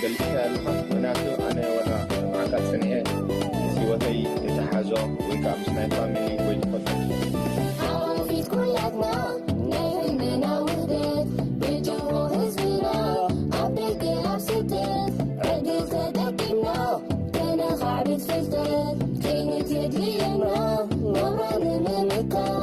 ገሊጽካ ኣለኻ። ምኽንያቱ ኣነ ወላ ንዓካ ጸኒሐ ምስ ህይወተይ ዝተሓዞ ወይ ከዓ ምስ ናይ ፋሚሊ ወይ ዝፈልጦ ሓወፊት ኩላትና ናይ ህልምና ውህደት ብጅሆ ህዝብና ኣብ ደገ ኣብ ስደት ዕድል ተጠቂምና ከነኻዕብት ፍልጠት ከይንት የድልየና ናብራ ንምምካት።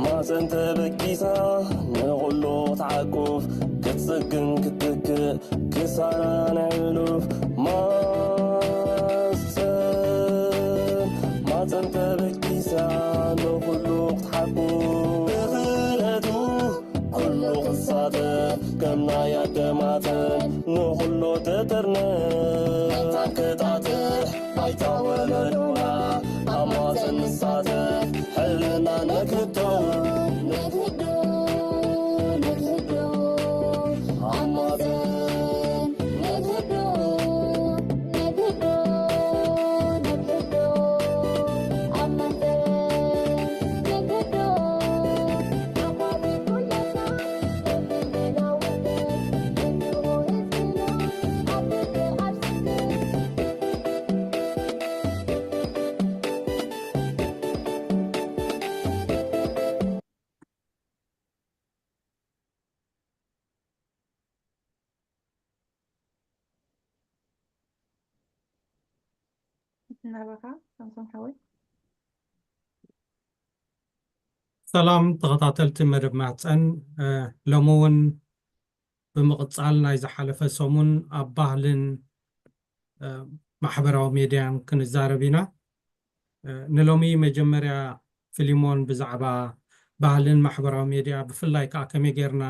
ማፀን ተበጊሳ ንኹሉ ክትዓቁፍ ክትፅግን ክትትክእ ክሳራ ናይ ሕሉፍ ማፀን ማፀን ተበጊሳ ንኹሉ ክትሓቁፍ ብኽእለቱ ኩሉ ክሳተፍ ከም ናይ ኣደማተን ንኹሉ ትጥርንፍ። መታን ክጣጥሕ ባይታ ወለዶና ኣብ ማፀን ንሳተፍ ሕልና ነክህዶ ነክህዶ ነክህዶ ኣብ ማፀን ነክህዶ ነክህዶ ነክህዶ ኣብ ማፀን ነክህዶ። ናባኻ ሳምሶን ሓወይ። ሰላም ተኸታተልቲ መደብ ማህፀን፣ እ፣ ሎሚ እውን ብምቕፃል ናይ ዝሓለፈ ሰሙን ኣብ ባህልን፣ እ፣ ማሕበራዊ ሜድያን ክንዛረብ ኢና። እ፣ ንሎሚ መጀመርያ ፊሊሞን ብዛዕባ ባህልን ማሕበራዊ ሜድያ ብፍላይ ከዓ ከመይ ጌርና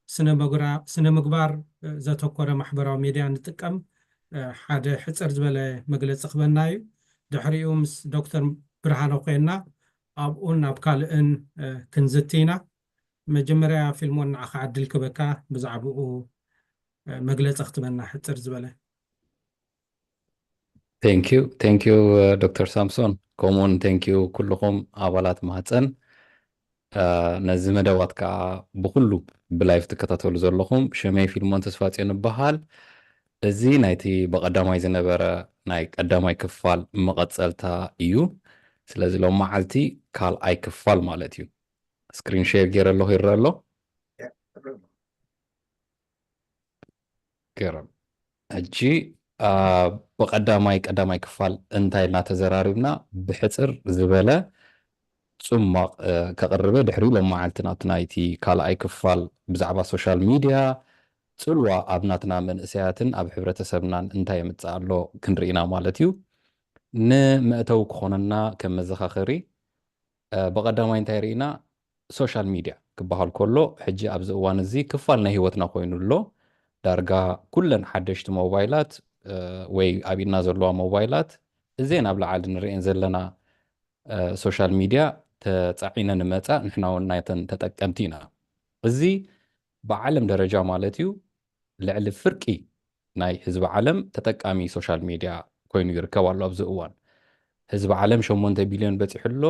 ስነ መጉራ-፣ ስነ ምግባር፣ እ፣ ዘተኮረ ማሕበራዊ ሜድያ ንጥቀም፣ እ፣ ሓደ ሕፅር ዝበለ መግለፂ ክበና እዩ። ድሕሪኡ ምስ ዶክተር ብርሃነ ኮይና ኣብኡን ኣብ ካልእን፣ እ፣ ክንዝቲ ኢና። መጀመርያ ፊልሞን ንዓኻ ዕድል ክበካ ብዛዕባኡ፣ እ፣ መግለፂ ክትበና ሕፅር ዝበለ። Thank you thank you ዶክተር ሳምሶን፣ ከምኡውን thank you ኩልኹም ኣባላት ማህፀን፣ እ፣ ነዚ መደባት ከዓ ብኩሉ ብላይቭ ትከታተሉ ዘለኹም። ሽመይ ፊልሞን ተስፋጽዮን እበሃል። እዚ ናይቲ ብቐዳማይ ዝነበረ ናይ ቀዳማይ ክፋል መቐጸልታ እዩ። ስለዚ ሎም መዓልቲ ካልኣይ ክፋል ማለት እዩ። ስክሪን ሼር ገይረ ኣለኹ፣ ይረአ ኣሎ። ገረም። ሕጂ፣ አ፣ ብቐዳማይ ቀዳማይ ክፋል እንታይ ኢልና ተዘራሪብና፣ ብሕጽር ዝበለ ጽማቕ፣ እ፣ ከቕርበ፣ ድሕሪኡ ሎም መዓልቲ ናብቲ ናይቲ ካልኣይ ክፋል ብዛዕባ ሶሻል ሚድያ ጽልዋ ኣብ ናትና መንእሰያትን ኣብ ሕብረተሰብናን እንታይ የምጽእ ኣሎ ክንርኢ ኢና ማለት እዩ። ንመእተዊ ክኾነና ከም መዘኻኸሪ፣ እ፣ ብቐዳማይ እንታይ ርኢና፣ ሶሻል ሚድያ ክበሃል ከሎ፣ ሕጂ ኣብዚ እዋን እዚ ክፋል ናይ ህይወትና ኮይኑ ኣሎ። ዳርጋ ኩለን ሓደሽቲ ሞባይላት፣ እ፣ ወይ ኣብ ኢድና ዘለዋ ሞባይላት፣ እዘን ኣብ ላዕሊ ንርእየን ዘለና፣ እ፣ ሶሻል ሚድያ ተጻዒነን ይመጻ፣ ንሕና እውን ናተን ተጠቀምቲ ኢና። እዚ ብዓለም ደረጃ ማለት እዩ፣ ልዕሊ ፍርቂ ናይ ህዝቢ ዓለም ተጠቃሚ ሶሻል ሚድያ ኮይኑ ይርከብ ኣሎ ኣብዚ እዋን። ህዝቢ ዓለም ሸሞንተ ቢልዮን በጺሑ ኣሎ፣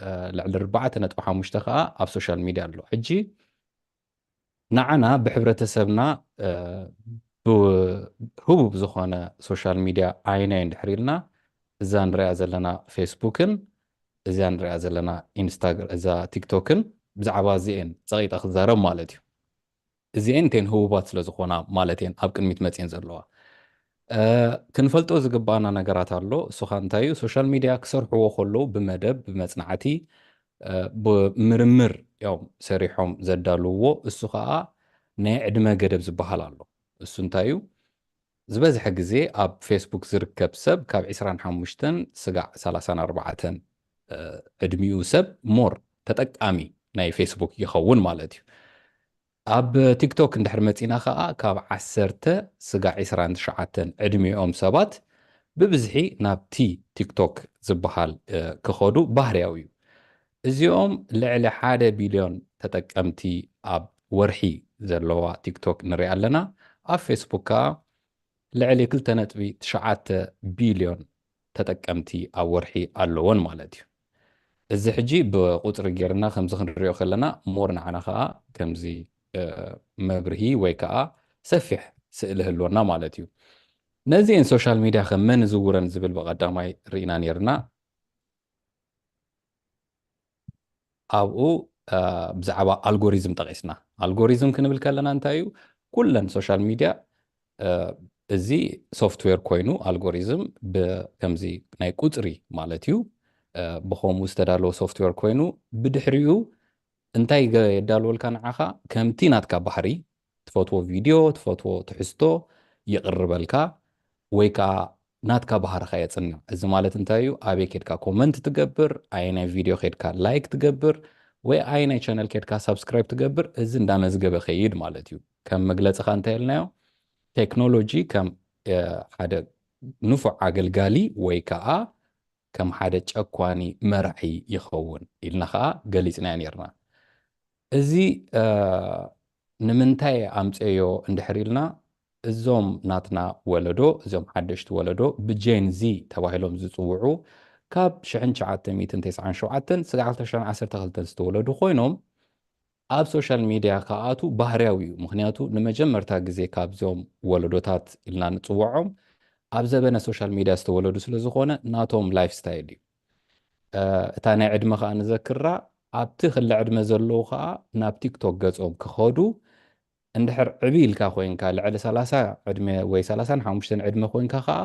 እ፣ ልዕሊ ኣርባዕተ ነጥቢ ሓሙሽተ ከኣ ኣብ ሶሻል ሚድያ ኣሎ። ሕጂ ንዓና ብሕብረተሰብና፣ እ፣ ብ-፣ ህቡብ ዝኾነ ሶሻል ሚድያ ኣየናይ እንድሕር ኢልና፣ እዛ ንሪኣ ዘለና ፌስቡክን እዚኣ ንሪኣ ዘለና ኢንስታግራ-፣ እዛ ቲክቶክን ብዛዕባ እዚኤን ጸቒጠ ክዛረብ ማለት እዩ። እዚኤን እንተን ህቡባት ስለ ዝኾና ማለት እየን ኣብ ቅድሚት መጽየን ዘለዋ። እ፣ ክንፈልጦ ዝግባኣና ነገራት ኣሎ። እሱ ኸኣ እንታይ እዩ? ሶሻል ሚድያ ክሰርሕዎ ከለዉ ብመደብ፣ ብመጽናዕቲ፣ እ፣ ብምርምር እዮም ሰሪሖም ዘዳልውዎ። እሱ ኸኣ ናይ ዕድመ ገደብ ዝበሃል ኣሎ። እሱ እንታይ እዩ? ዝበዝሐ ግዜ ኣብ ፌስቡክ ዝርከብ ሰብ ካብ ዕስራን ሓሙሽተን ስጋዕ ሰላሳን ኣርባዕተን፣ እ፣ ዕድሚኡ ሰብ ሞር ተጠቃሚ ናይ ፌስቡክ ይኸውን ማለት እዩ። ኣብ ቲክቶክ እንድሕር መጺና ኸኣ ካብ ዓሰርተ ስጋዕ ዕስራን ትሽዓተን ዕድሚኦም ሰባት ብብዝሒ ናብቲ ቲክቶክ ዝበሃል፣ እ፣ ክኸዱ ባህርያዊ እዩ። እዚኦም ልዕሊ ሓደ ቢልዮን ተጠቀምቲ ኣብ ወርሒ ዘለዋ ቲክቶክ ንሪኣ ኣለና። ኣብ ፌስቡክ ከኣ ልዕሊ ክልተ ነጥቢ ትሽዓተ ቢልዮን ተጠቀምቲ ኣብ ወርሒ ኣለወን ማለት እዩ። እዚ ሕጂ ብቁፅሪ ጌርና ከምዚ ክንሪኦ ከለና ሞር ንዓና ከዓ ከምዚ መብርሂ ወይ ከዓ ሰፊሕ ስእሊ ህልወና ማለት እዩ። ነዚን ሶሻል ሚድያ ከመን ዝውረን ዝብል ብቐዳማይ ርኢና ነርና። ኣብኡ ብዛዕባ ኣልጎሪዝም ጠቂስና። ኣልጎሪዝም ክንብል ከለና እንታይ እዩ? ኩለን ሶሻል ሚድያ እዚ ሶፍትዌር ኮይኑ ኣልጎሪዝም ብከምዚ ናይ ቁፅሪ ማለት እዩ። ብከምኡ ዝተዳለወ ሶፍትዌር ኮይኑ ብድሕሪኡ እንታይ የዳልወልካ ንዓኻ? ከምቲ ናትካ ባህሪ፣ ትፈትዎ ቪድዮ፣ ትፈትዎ ትሕዝቶ ይቕርበልካ ወይ ከዓ ናትካ ባህርኻ የፅንዕ። እዚ ማለት እንታይ እዩ? ኣበይ ኬድካ ኮመንት ትገብር፣ ኣየናይ ቪድዮ ኬድካ ላይክ ትገብር፣ ወይ ኣየናይ ቻነል ኬድካ ሳብስክራይብ ትገብር፣ እዚ እንዳመዝገበ ከይድ ማለት እዩ። ከም መግለፂኻ እንታይ ኢልናዮ? ቴክኖሎጂ ከም ሓደ ንፉዕ ኣገልጋሊ ወይ ከዓ ከም ሓደ ጨኳኒ መራሒ ይኸውን ኢልና ከዓ ገሊፅናዮ ነርና። እዚ ንምንታይ ኣምፀዮ እንድሕር ኢልና፣ እዞም ናትና ወለዶ፣ እዞም ሓደሽቲ ወለዶ ብጄን ዚ ተባሂሎም ዝፅውዑ፣ ካብ ሽሕን ትሽዓተ ሚእትን ተስዓን ሸውዓተን ስጋዕ ክልተ ሽሕን ዓሰርተ ክልተን ዝተወለዱ ኮይኖም ኣብ ሶሻል ሚድያ ክኣቱ ባህርያዊ እዩ። ምክንያቱ ንመጀመርታ ግዜ ካብዞም ወለዶታት ኢልና ንፅውዖም ኣብ ዘበነ ሶሻል ሚድያ ዝተወለዱ ስለ ዝኾነ ናቶም ላይፍ ስታይል እዩ። እታ ናይ ዕድመ ከዓ ንዘክራ፣ ኣብቲ ክለ ዕድመ ዘለዉ ከዓ ናብ ቲክቶክ ገጾም ክኸዱ፣ እንድሕር ዕቢ ኢልካ ኮይንካ፣ ልዕሊ ሰላሳ ዕድመ ወይ ሰላሳን ሓሙሽተን ዕድመ ኮይንካ ከዓ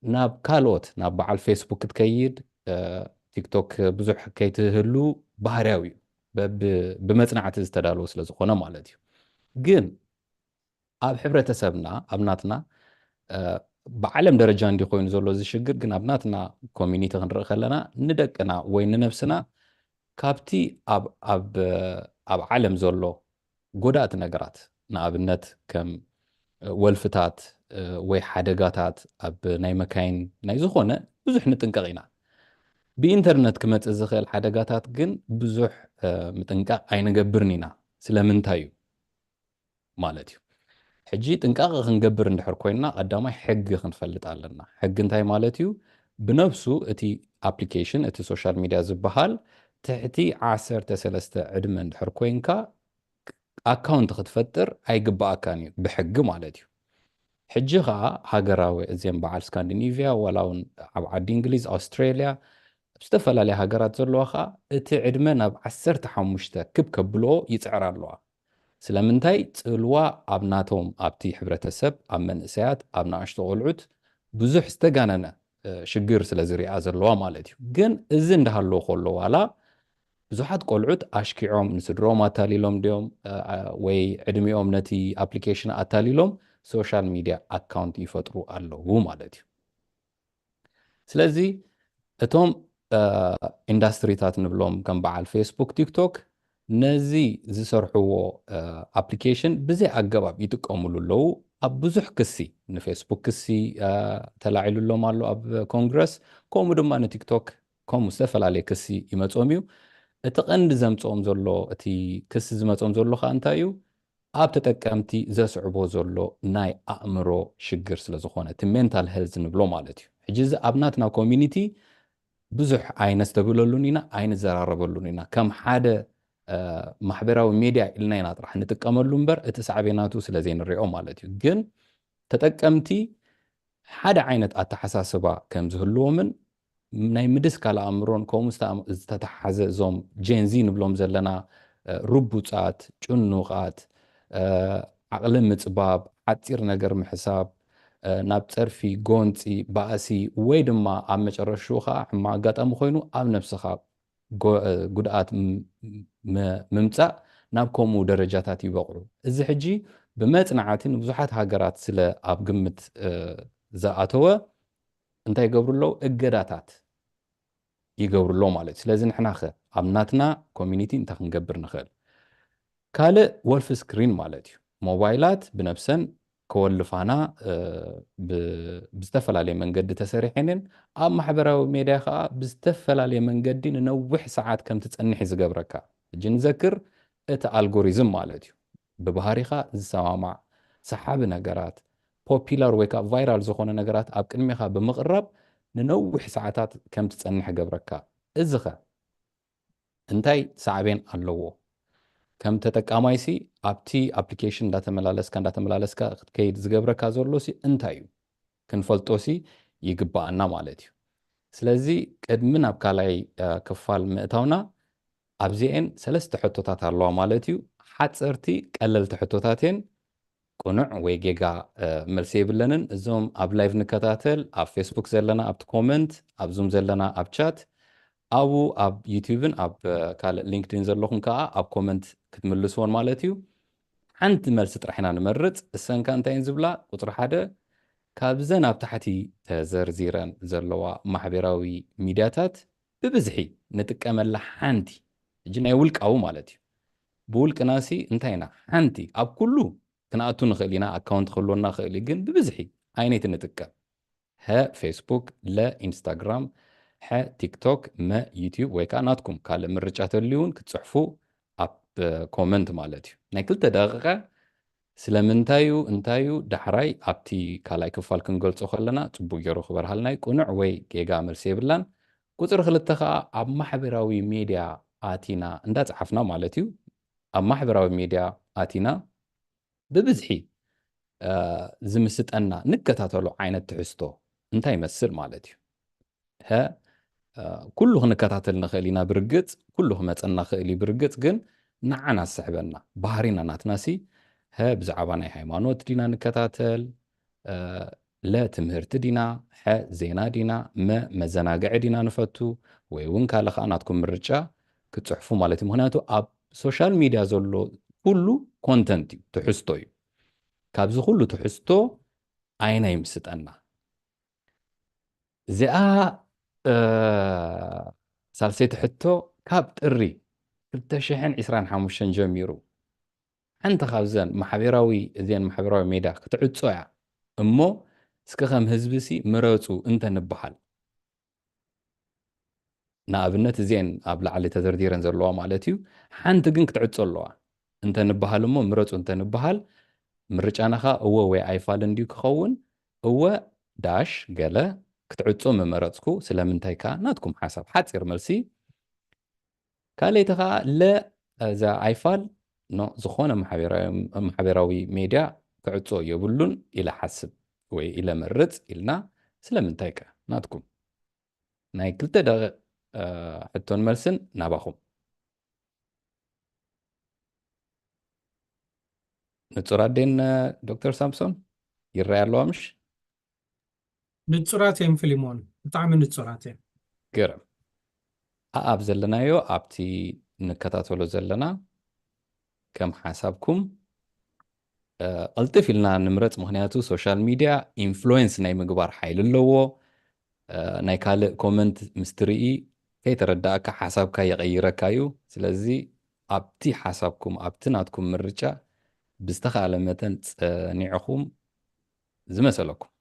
ናብ ካልኦት፣ ናብ በዓል ፌስቡክ ክትከይድ፣ ቲክቶክ ብዙሕ ከይትህሉ ባህርያዊ እዩ። ብመፅናዕቲ ዝተዳለወ ስለ ዝኾነ ማለት እዩ። ግን ኣብ ሕብረተሰብና፣ ኣብ ናትና ብዓለም ደረጃ እንዲ ኮይኑ ዘሎ እዚ ሽግር፣ ግን ኣብ ናትና ኮሚኒቲ ክንርኢ ከለና ንደቅና ወይ ንነብስና ካብቲ ኣብ ዓለም ዘሎ ጎዳእቲ ነገራት፣ ንኣብነት ከም ወልፍታት ወይ ሓደጋታት ኣብ ናይ መካይን ናይ ዝኾነ ብዙሕ ንጥንቀቕ ኢና። ብኢንተርነት ክመፅእ ዝኽእል ሓደጋታት ግን ብዙሕ ምጥንቃቕ ኣይንገብርን ኢና። ስለምንታይ እዩ ማለት እዩ? ሕጂ ጥንቃቐ ክንገብር እንድሕር ኮይንና ቀዳማይ ሕጊ ክንፈልጥ ኣለና። ሕጊ እንታይ ማለት እዩ? ብነብሱ እቲ ኣፕሊኬሽን፣ እቲ ሶሻል ሚድያ ዝበሃል ትሕቲ ዓሰርተ ሰለስተ ዕድመ እንድሕር ኮይንካ ኣካውንት ክትፈጥር ኣይግባኣካን እዩ ብሕጊ ማለት እዩ። ሕጂ ከዓ ሃገራዊ እዚም በዓል ስካንዲኒቪያ ዋላ እውን ኣብ ዓዲ እንግሊዝ፣ ኣውስትሬልያ፣ ኣብ ዝተፈላለያ ሃገራት ዘለዋ ከዓ እቲ ዕድመ ናብ ዓሰርተ ሓሙሽተ ክብ ከብልኦ ይፅዕራ ኣለዋ። ስለምንታይ? ፅልዋ ኣብ ናቶም ኣብቲ ሕብረተሰብ ኣብ መንእሰያት ኣብ ንኣሽቱ ቆልዑት ብዙሕ ዝተጋነነ ሽግር ስለ ዝሪኣ ዘለዋ ማለት እዩ። ግን እዚ እንዳሃለዎ ከሎ ዋላ ብዙሓት ቆልዑት ኣሽኪዖም ንስድሮም ኣታሊሎም ድዮም ወይ ዕድሚኦም ነቲ ኣፕሊኬሽን ኣታሊሎም ሶሻል ሚድያ ኣካውንት ይፈጥሩ ኣለዉ ማለት እዩ። ስለዚ እቶም ኢንዳስትሪታት ንብሎም ከም በዓል ፌስቡክ፣ ቲክቶክ ነዚ ዝሰርሕዎ ኣፕሊኬሽን ብዘይ ኣገባብ ይጥቀምሉ ኣለዉ። ኣብ ብዙሕ ክሲ ንፌስቡክ ክሲ ተላዒሉሎም ኣሎ ኣብ ኮንግረስ፣ ከምኡ ድማ ንቲክቶክ ከምኡ ዝተፈላለየ ክሲ ይመጾም እዩ። እቲ ቀንዲ ዘምጽኦም ዘሎ፣ እቲ ክሲ ዝመጾም ዘሎ ከኣ እንታይ እዩ? ኣብ ተጠቀምቲ ዘስዕቦ ዘሎ ናይ ኣእምሮ ሽግር ስለ ዝኾነ፣ እቲ ሜንታል ሄልዝ ንብሎ ማለት እዩ። ሕጂ እዚ ኣብ ናትና ኮሚኒቲ ብዙሕ ኣይነስተብህለሉን ኢና፣ ኣይንዘራረበሉን ኢና። ከም ሓደ ማሕበራዊ ሜድያ ኢልና ኢና ጥራሕ ንጥቀመሉ እምበር እቲ ሳዕቤናቱ ስለ ዘይንሪኦ ማለት እዩ። ግን ተጠቀምቲ ሓደ ዓይነት ኣተሓሳስባ ከም ዝህልዎምን ናይ ምድስካል ኣእምሮን ከምኡ ዝተተሓዘ እዞም ጄንዚ ንብሎም ዘለና ርቡጻት፣ ጭኑቓት፣ ዓቕሊ ምጽባብ፣ ሓጺር ነገር ምሕሳብ፣ ናብ ጸርፊ፣ ጎንጺ፣ ባእሲ ወይ ድማ ኣብ መጨረሽኡ ኸዓ ሕማቕ ኣጋጣሚ ኮይኑ ኣብ ነብስኻ ጉድኣት ምምፃእ ናብ ከምኡ ደረጃታት ይበቕዑ። እዚ ሕጂ ብመፅናዕቲ ንብዙሓት ሃገራት ስለ ኣብ ግምት ዝኣተወ እንታይ ይገብሩ ኣለዉ? እገዳታት ይገብሩ ኣለዉ ማለት እዩ። ስለዚ ንሕና ኸ ኣብ ናትና ኮሚኒቲ እንታይ ክንገብር ንኽእል? ካልእ ወልፍ ስክሪን ማለት እዩ። ሞባይላት ብነብሰን ከወልፋና ብዝተፈላለየ መንገዲ ተሰሪሐንን ኣብ ማሕበራዊ ሜድያ ከዓ ብዝተፈላለየ መንገዲ ንነዊሕ ሰዓት ከም ትፀንሕ ዝገብረካ። ሕጂ ንዘክር እቲ ኣልጎሪዝም ማለት እዩ። ብባህሪኻ ዝሰማማዕ ሰሓቢ ነገራት፣ ፖፒላር ወይ ከዓ ቫይራል ዝኾነ ነገራት ኣብ ቅድሚኻ ብምቕራብ ንነዊሕ ሰዓታት ከም ትፀንሕ ገብረካ። እዚ ኸ እንታይ ሳዕቤን ኣለዎ? ከም ተጠቃማይሲ ኣብቲ ኣፕሊኬሽን እንዳተመላለስካ እንዳተመላለስካ ክትከይድ ዝገብረካ ዘሎሲ እንታይ እዩ? ክንፈልጦሲ ይግባኣና ማለት እዩ። ስለዚ ቅድሚ ናብ ካልኣይ ክፋል ምእታውና ኣብዚኤን ሰለስተ ሕቶታት ኣለዋ ማለት እዩ። ሓፀርቲ ቀለልቲ ሕቶታት እየን። ቅኑዕ ወይ ጌጋ መልሲ የብለንን። እዞም ኣብ ላይቭ ንከታተል፣ ኣብ ፌስቡክ ዘለና ኣብቲ ኮመንት፣ ኣብ ዙም ዘለና ኣብ ቻት፣ ኣብኡ ኣብ ዩቲዩብን ኣብ ካልእ ሊንክድን ዘለኹም ከዓ ኣብ ኮመንት ክትምልስዎን ማለት እዩ። ሓንቲ መልሲ ጥራሕ ኢና ንመርፅ። እሰንካ እንታይ እየን ዝብላ? ቁፅሪ ሓደ፣ ካብዘን ኣብ ታሕቲ ተዘርዚረን ዘለዋ ማሕበራዊ ሚድያታት ብብዝሒ ንጥቀመላ ሓንቲ፣ እጂ ናይ ውልቃዊ ማለት እዩ። ብውልቅናሲ እንታይ ኢና? ሓንቲ ኣብ ኩሉ ክንኣቱ ንኽእል ኢና፣ ኣካውንት ክህልወና ክእል እዩ፣ ግን ብብዝሒ ኣይነይቲ ንጥቀም? ሀ ፌስቡክ፣ ለ ኢንስታግራም፣ ሐ ቲክቶክ፣ መ ዩቲዩብ ወይ ከዓ ናትኩም ካልእ ምርጫ ተልዩ እውን ክትፅሕፉ ኣብ ኮመንት ማለት እዩ። ናይ ክልተ ደቂቃ ስለምንታይ እዩ እንታይ እዩ ዳሕራይ ኣብቲ ካልኣይ ክፋል ክንገልፆ ከለና ፅቡቅ ገይሩ ክበርሃልና እዩ። ቅኑዕ ወይ ጌጋ መልሲ የብላን። ቁፅሪ ክልተ ከዓ ኣብ ማሕበራዊ ሜድያ ኣቲና እንዳፀሓፍና ማለት እዩ። ኣብ ማሕበራዊ ሜድያ ኣቲና ብብዝሒ ዝምስጠና ንከታተሎ ዓይነት ትሕዝቶ እንታይ ይመስል ማለት እዩ። ሀ ኩሉ ክንከታተል ንኽእል ኢና ብርግፅ፣ ኩሉ ክመፀና ክእል እዩ ብርግፅ፣ ግን ንዓና ዝስሕበና ባህሪና ናትናሲ ሀ ብዛዕባ ናይ ሃይማኖት ዲና ንከታተል፣ ለ ትምህርቲ ዲና፣ ሐ ዜና ዲና፣ መ መዘናግዒ ዲና ንፈቱ፣ ወይ እውን ካልእ ከዓ ናትኩም ምርጫ ክትፅሕፉ ማለት እዩ። ምክንያቱ ኣብ ሶሻል ሚድያ ዘሎ ኩሉ ኮንተንት እዩ፣ ትሕዝቶ እዩ። ካብዚ ኩሉ ትሕዝቶ ኣየናይ ይምስጠና? እዚኣ ሳልሰይቲ ሕቶ፣ ካብ ጥሪ ክልተ ሽሕን ዕስራን ሓሙሽተን ጀሚሩ ሓንቲ ካብዘን ማሕበራዊ እዚን ማሕበራዊ ሜድያ ክትዕጾ እያ እሞ፣ እስከ ከም ህዝቢ ሲ ምረጹ እንተ ንበሃል፣ ንኣብነት እዚን ኣብ ላዕሊ ተዘርዚረን ዘለዋ ማለት እዩ፣ ሓንቲ ግን ክትዕጾ ኣለዋ እንተ ንበሃል እሞ፣ ምረጹ እንተ ንበሃል፣ ምርጫናኻ እወ ወይ ኣይፋል እንድዩ ክኸውን። እወ ዳሽ ገለ ክትዕጾ ምመረጽኩ። ስለምንታይ ከ? ናትኩም ሓሳብ፣ ሓጺር መልሲ። ካልኣይቲ ከኣ ለ፣ እዛ ኣይፋል ኖ፣ ዝኾነ ማሕበራዊ፣ ማሕበራዊ ሜድያ ክዕጾ የብሉን ኢለ ሓስብ ወይ ኢለ መርጽ ኢልና። ስለምንታይ ከ? ናትኩም ናይ ክልተ ደቂቕ ሕቶን መልስን ናባኹም። ንጹር ኣዴን ዶክተር ሳምሶን ይረኣያ ኣለዋ ምሽ? ንጹራት እዮም ፊሊሞን፣ ብጣዕሚ ንጹራት እዮም። ግርም። ኣኣብ ዘለናዮ ኣብቲ ንከታተሎ ዘለና ከም ሓሳብኩም፣ እ፣ ቅልጥፍ ኢልና ንምረጽ፣ ምኽንያቱ ሶሻል ሚድያ ኢንፍሉዌንስ ናይ ምግባር ሓይሊ ኣለዎ። እ፣ ናይ ካልእ ኮመንት ምስ ትርኢ ከይተረዳእካ ሓሳብካ የቐይረካ እዩ። ስለዚ ኣብቲ ሓሳብኩም፣ ኣብቲ ናትኩም ምርጫ ብዝተኻእለ መጠን ጸኒዕኹም ዝመሰለኩም።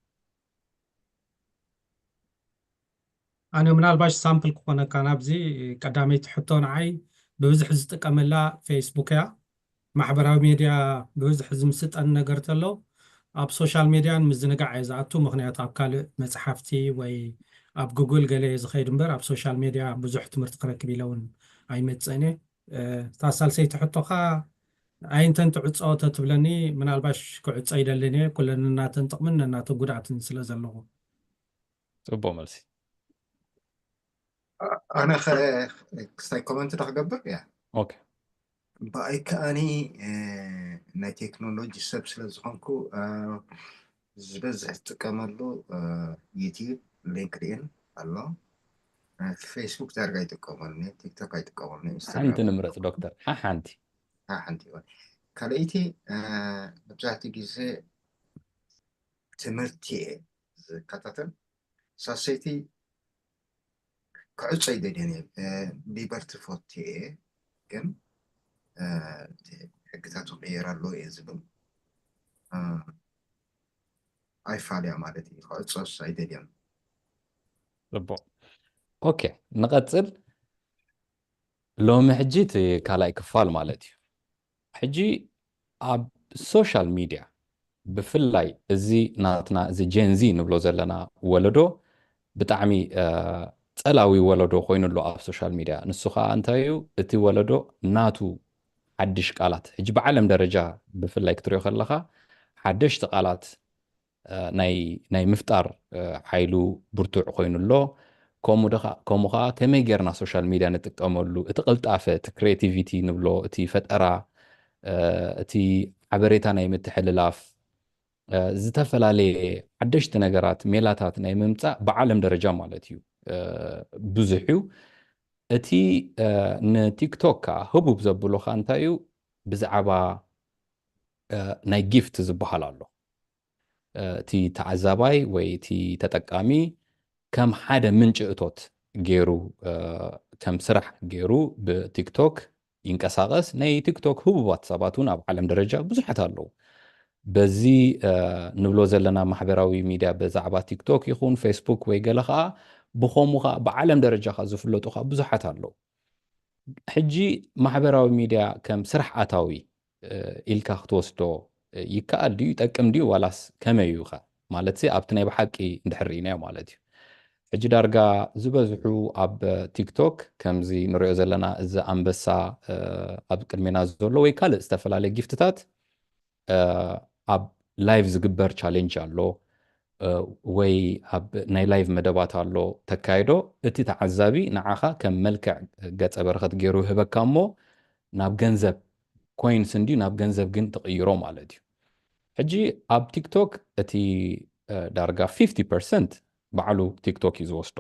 ኣነ ምናልባሽ ሳምፕል ክኾነካ ናብዚ ቀዳመይቲ ሕቶ ንዓይ ብብዝሒ ዝጥቀመላ ፌስቡክ እያ። ማሕበራዊ ሜድያ ብብዝሒ ዝምስጠን ነገር ተሎ ኣብ ሶሻል ሜድያን ምዝንጋዕ እየ ዝኣቱ። ምኽንያቱ ኣብ ካልእ መፅሓፍቲ ወይ ኣብ ጉግል ገለ እየ ዝኸይድ እምበር ኣብ ሶሻል ሜድያ ብዙሕ ትምህርቲ ክረክብ ኢለ እውን ኣይመፅእን እየ። እ፣ እታ ሳልሰይቲ ሕቶኻ ኣይንተን ትዕጾ ተትብለኒ ምናልባሽ ክዕጾ ይደልን እየ፣ ኩለን ነናተን ጥቕምን ነናተን ጉድኣትን ስለ ዘለዎ። ጽቡቕ መልሲ። ኣነ ኸ ክስታይ ኮመንት ዶ ክገብር? ያ። ኦኬ። ብኣይ ከኣኒ፣ እ፣ ናይ ቴክኖሎጂ ሰብ ስለ ዝኾንኩ፣ እ፣ ዝበዝሕ ዝጥቀመሉ፣ እ፣ ዩቲዩብ፣ ሊንክድኢን ኣሎ። እ፣ ፌስቡክ ዳርጋ ኣይጥቀመሉን እየ፣ ቲክቶክ ኣይጥቀመሉን እየ፣ ሓንቲ ኢንስታግራም ንምረጽ ዶክተር፣ ሓ-፣ ሓንቲ። ሓ-፣ ሓንቲ እየ። ካልኣይቲ፣ እ፣ መብዛሕትኡ ግዜ ትምህርቲ እየ ዝከታተል። ሳልሰይቲ ክዕጾ ኣይደልዮን እየ። እ፣ ሊበርቲ ፈትየ እየ፣ ግን፣ እ፣ እቲ ሕግታት ክቕየር ኣለዎ እየ ዝብል። እ፣ ኣይፋልያ ማለት እዩ። ክዕጾስ ኣይደልዮን። ጽቡቕ። ኦኬ፣ ንቐጽል። ሎሚ ሕጂ እቲ ካልኣይ ክፋል ማለት እዩ። ሕጂ ኣብ ሶሻል ሚድያ ብፍላይ እዚ ናትና እዚ ጀን ዚ ንብሎ ዘለና ወለዶ ብጣዕሚ፣ እ፣ ጸላዊ ወለዶ ኮይኑ ኣሎ ኣብ ሶሻል ሚድያ። ንሱ ከዓ እንታይ እዩ? እቲ ወለዶ ናቱ ሓድሽ ቃላት፣ ሕጂ ብዓለም ደረጃ ብፍላይ ክትሪኦ ከለኻ ሓደሽቲ ቃላት ናይ ምፍጣር ሓይሉ ብርቱዕ ኮይኑ ኣሎ። ከምኡ ከዓ ከመይ ጌርና ሶሻል ሚድያ ንጥቀመሉ፣ እቲ ቅልጣፈ፣ እቲ ክሬቲቪቲ ንብሎ፣ እቲ ፈጠራ፣ እቲ ሓበሬታ ናይ ምትሕልላፍ፣ ዝተፈላለየ ሓደሽቲ ነገራት፣ ሜላታት ናይ ምምፃእ ብዓለም ደረጃ ማለት እዩ ብዙሕ እዩ። እቲ ንቲክቶክ ከዓ ህቡብ ዘብሎ ከዓ እንታይ እዩ? ብዛዕባ ናይ ጊፍት ዝበሃል ኣሎ። እቲ ተዓዛባይ ወይ እቲ ተጠቃሚ ከም ሓደ ምንጪ እቶት ገይሩ፣ ከም ስራሕ ገይሩ ብቲክቶክ ይንቀሳቐስ። ናይ ቲክቶክ ህቡባት ሰባት እውን ኣብ ዓለም ደረጃ ብዙሓት ኣለዉ። በዚ ንብሎ ዘለና ማሕበራዊ ሚድያ፣ ብዛዕባ ቲክቶክ ይኹን ፌስቡክ ወይ ገለ ከዓ፣ ብኸምኡ ከዓ ብዓለም ደረጃ ከዓ ዝፍለጡ ከዓ ብዙሓት ኣለዉ። ሕጂ ማሕበራዊ ሚድያ ከም ስራሕ ኣታዊ ኢልካ ክትወስዶ ይከኣል ድዩ? ይጠቅም ድዩ? ዋላስ ከመይ እዩ ኸ? ማለት ኣብቲ ናይ ብሓቂ እንድሕር ርኢናዮ ማለት እዩ። ሕጂ ዳርጋ ዝበዝሑ ኣብ ቲክቶክ፣ ከምዚ ንሪኦ ዘለና፣ እዚ ኣንበሳ ኣብ ቅድሜና ዘሎ ወይ ካልእ ዝተፈላለየ ጊፍትታት፣ ኣብ ላይቭ ዝግበር ቻሌንጅ ኣሎ፣ ወይ ኣብ ናይ ላይቭ መደባት ኣሎ ተካይዶ። እቲ ተዓዛቢ ንዓኻ ከም መልክዕ ገጸ በረኸት ገይሩ ይህበካ እሞ፣ ናብ ገንዘብ፣ ኮይንስ እንድዩ፣ ናብ ገንዘብ ግን ትቕይሮ ማለት እዩ። ሕጂ ኣብ ቲክቶክ እቲ ዳርጋ ፊፍቲ ፐርሰንት ባዕሉ ቲክቶክ እዩ ዝወስዶ፣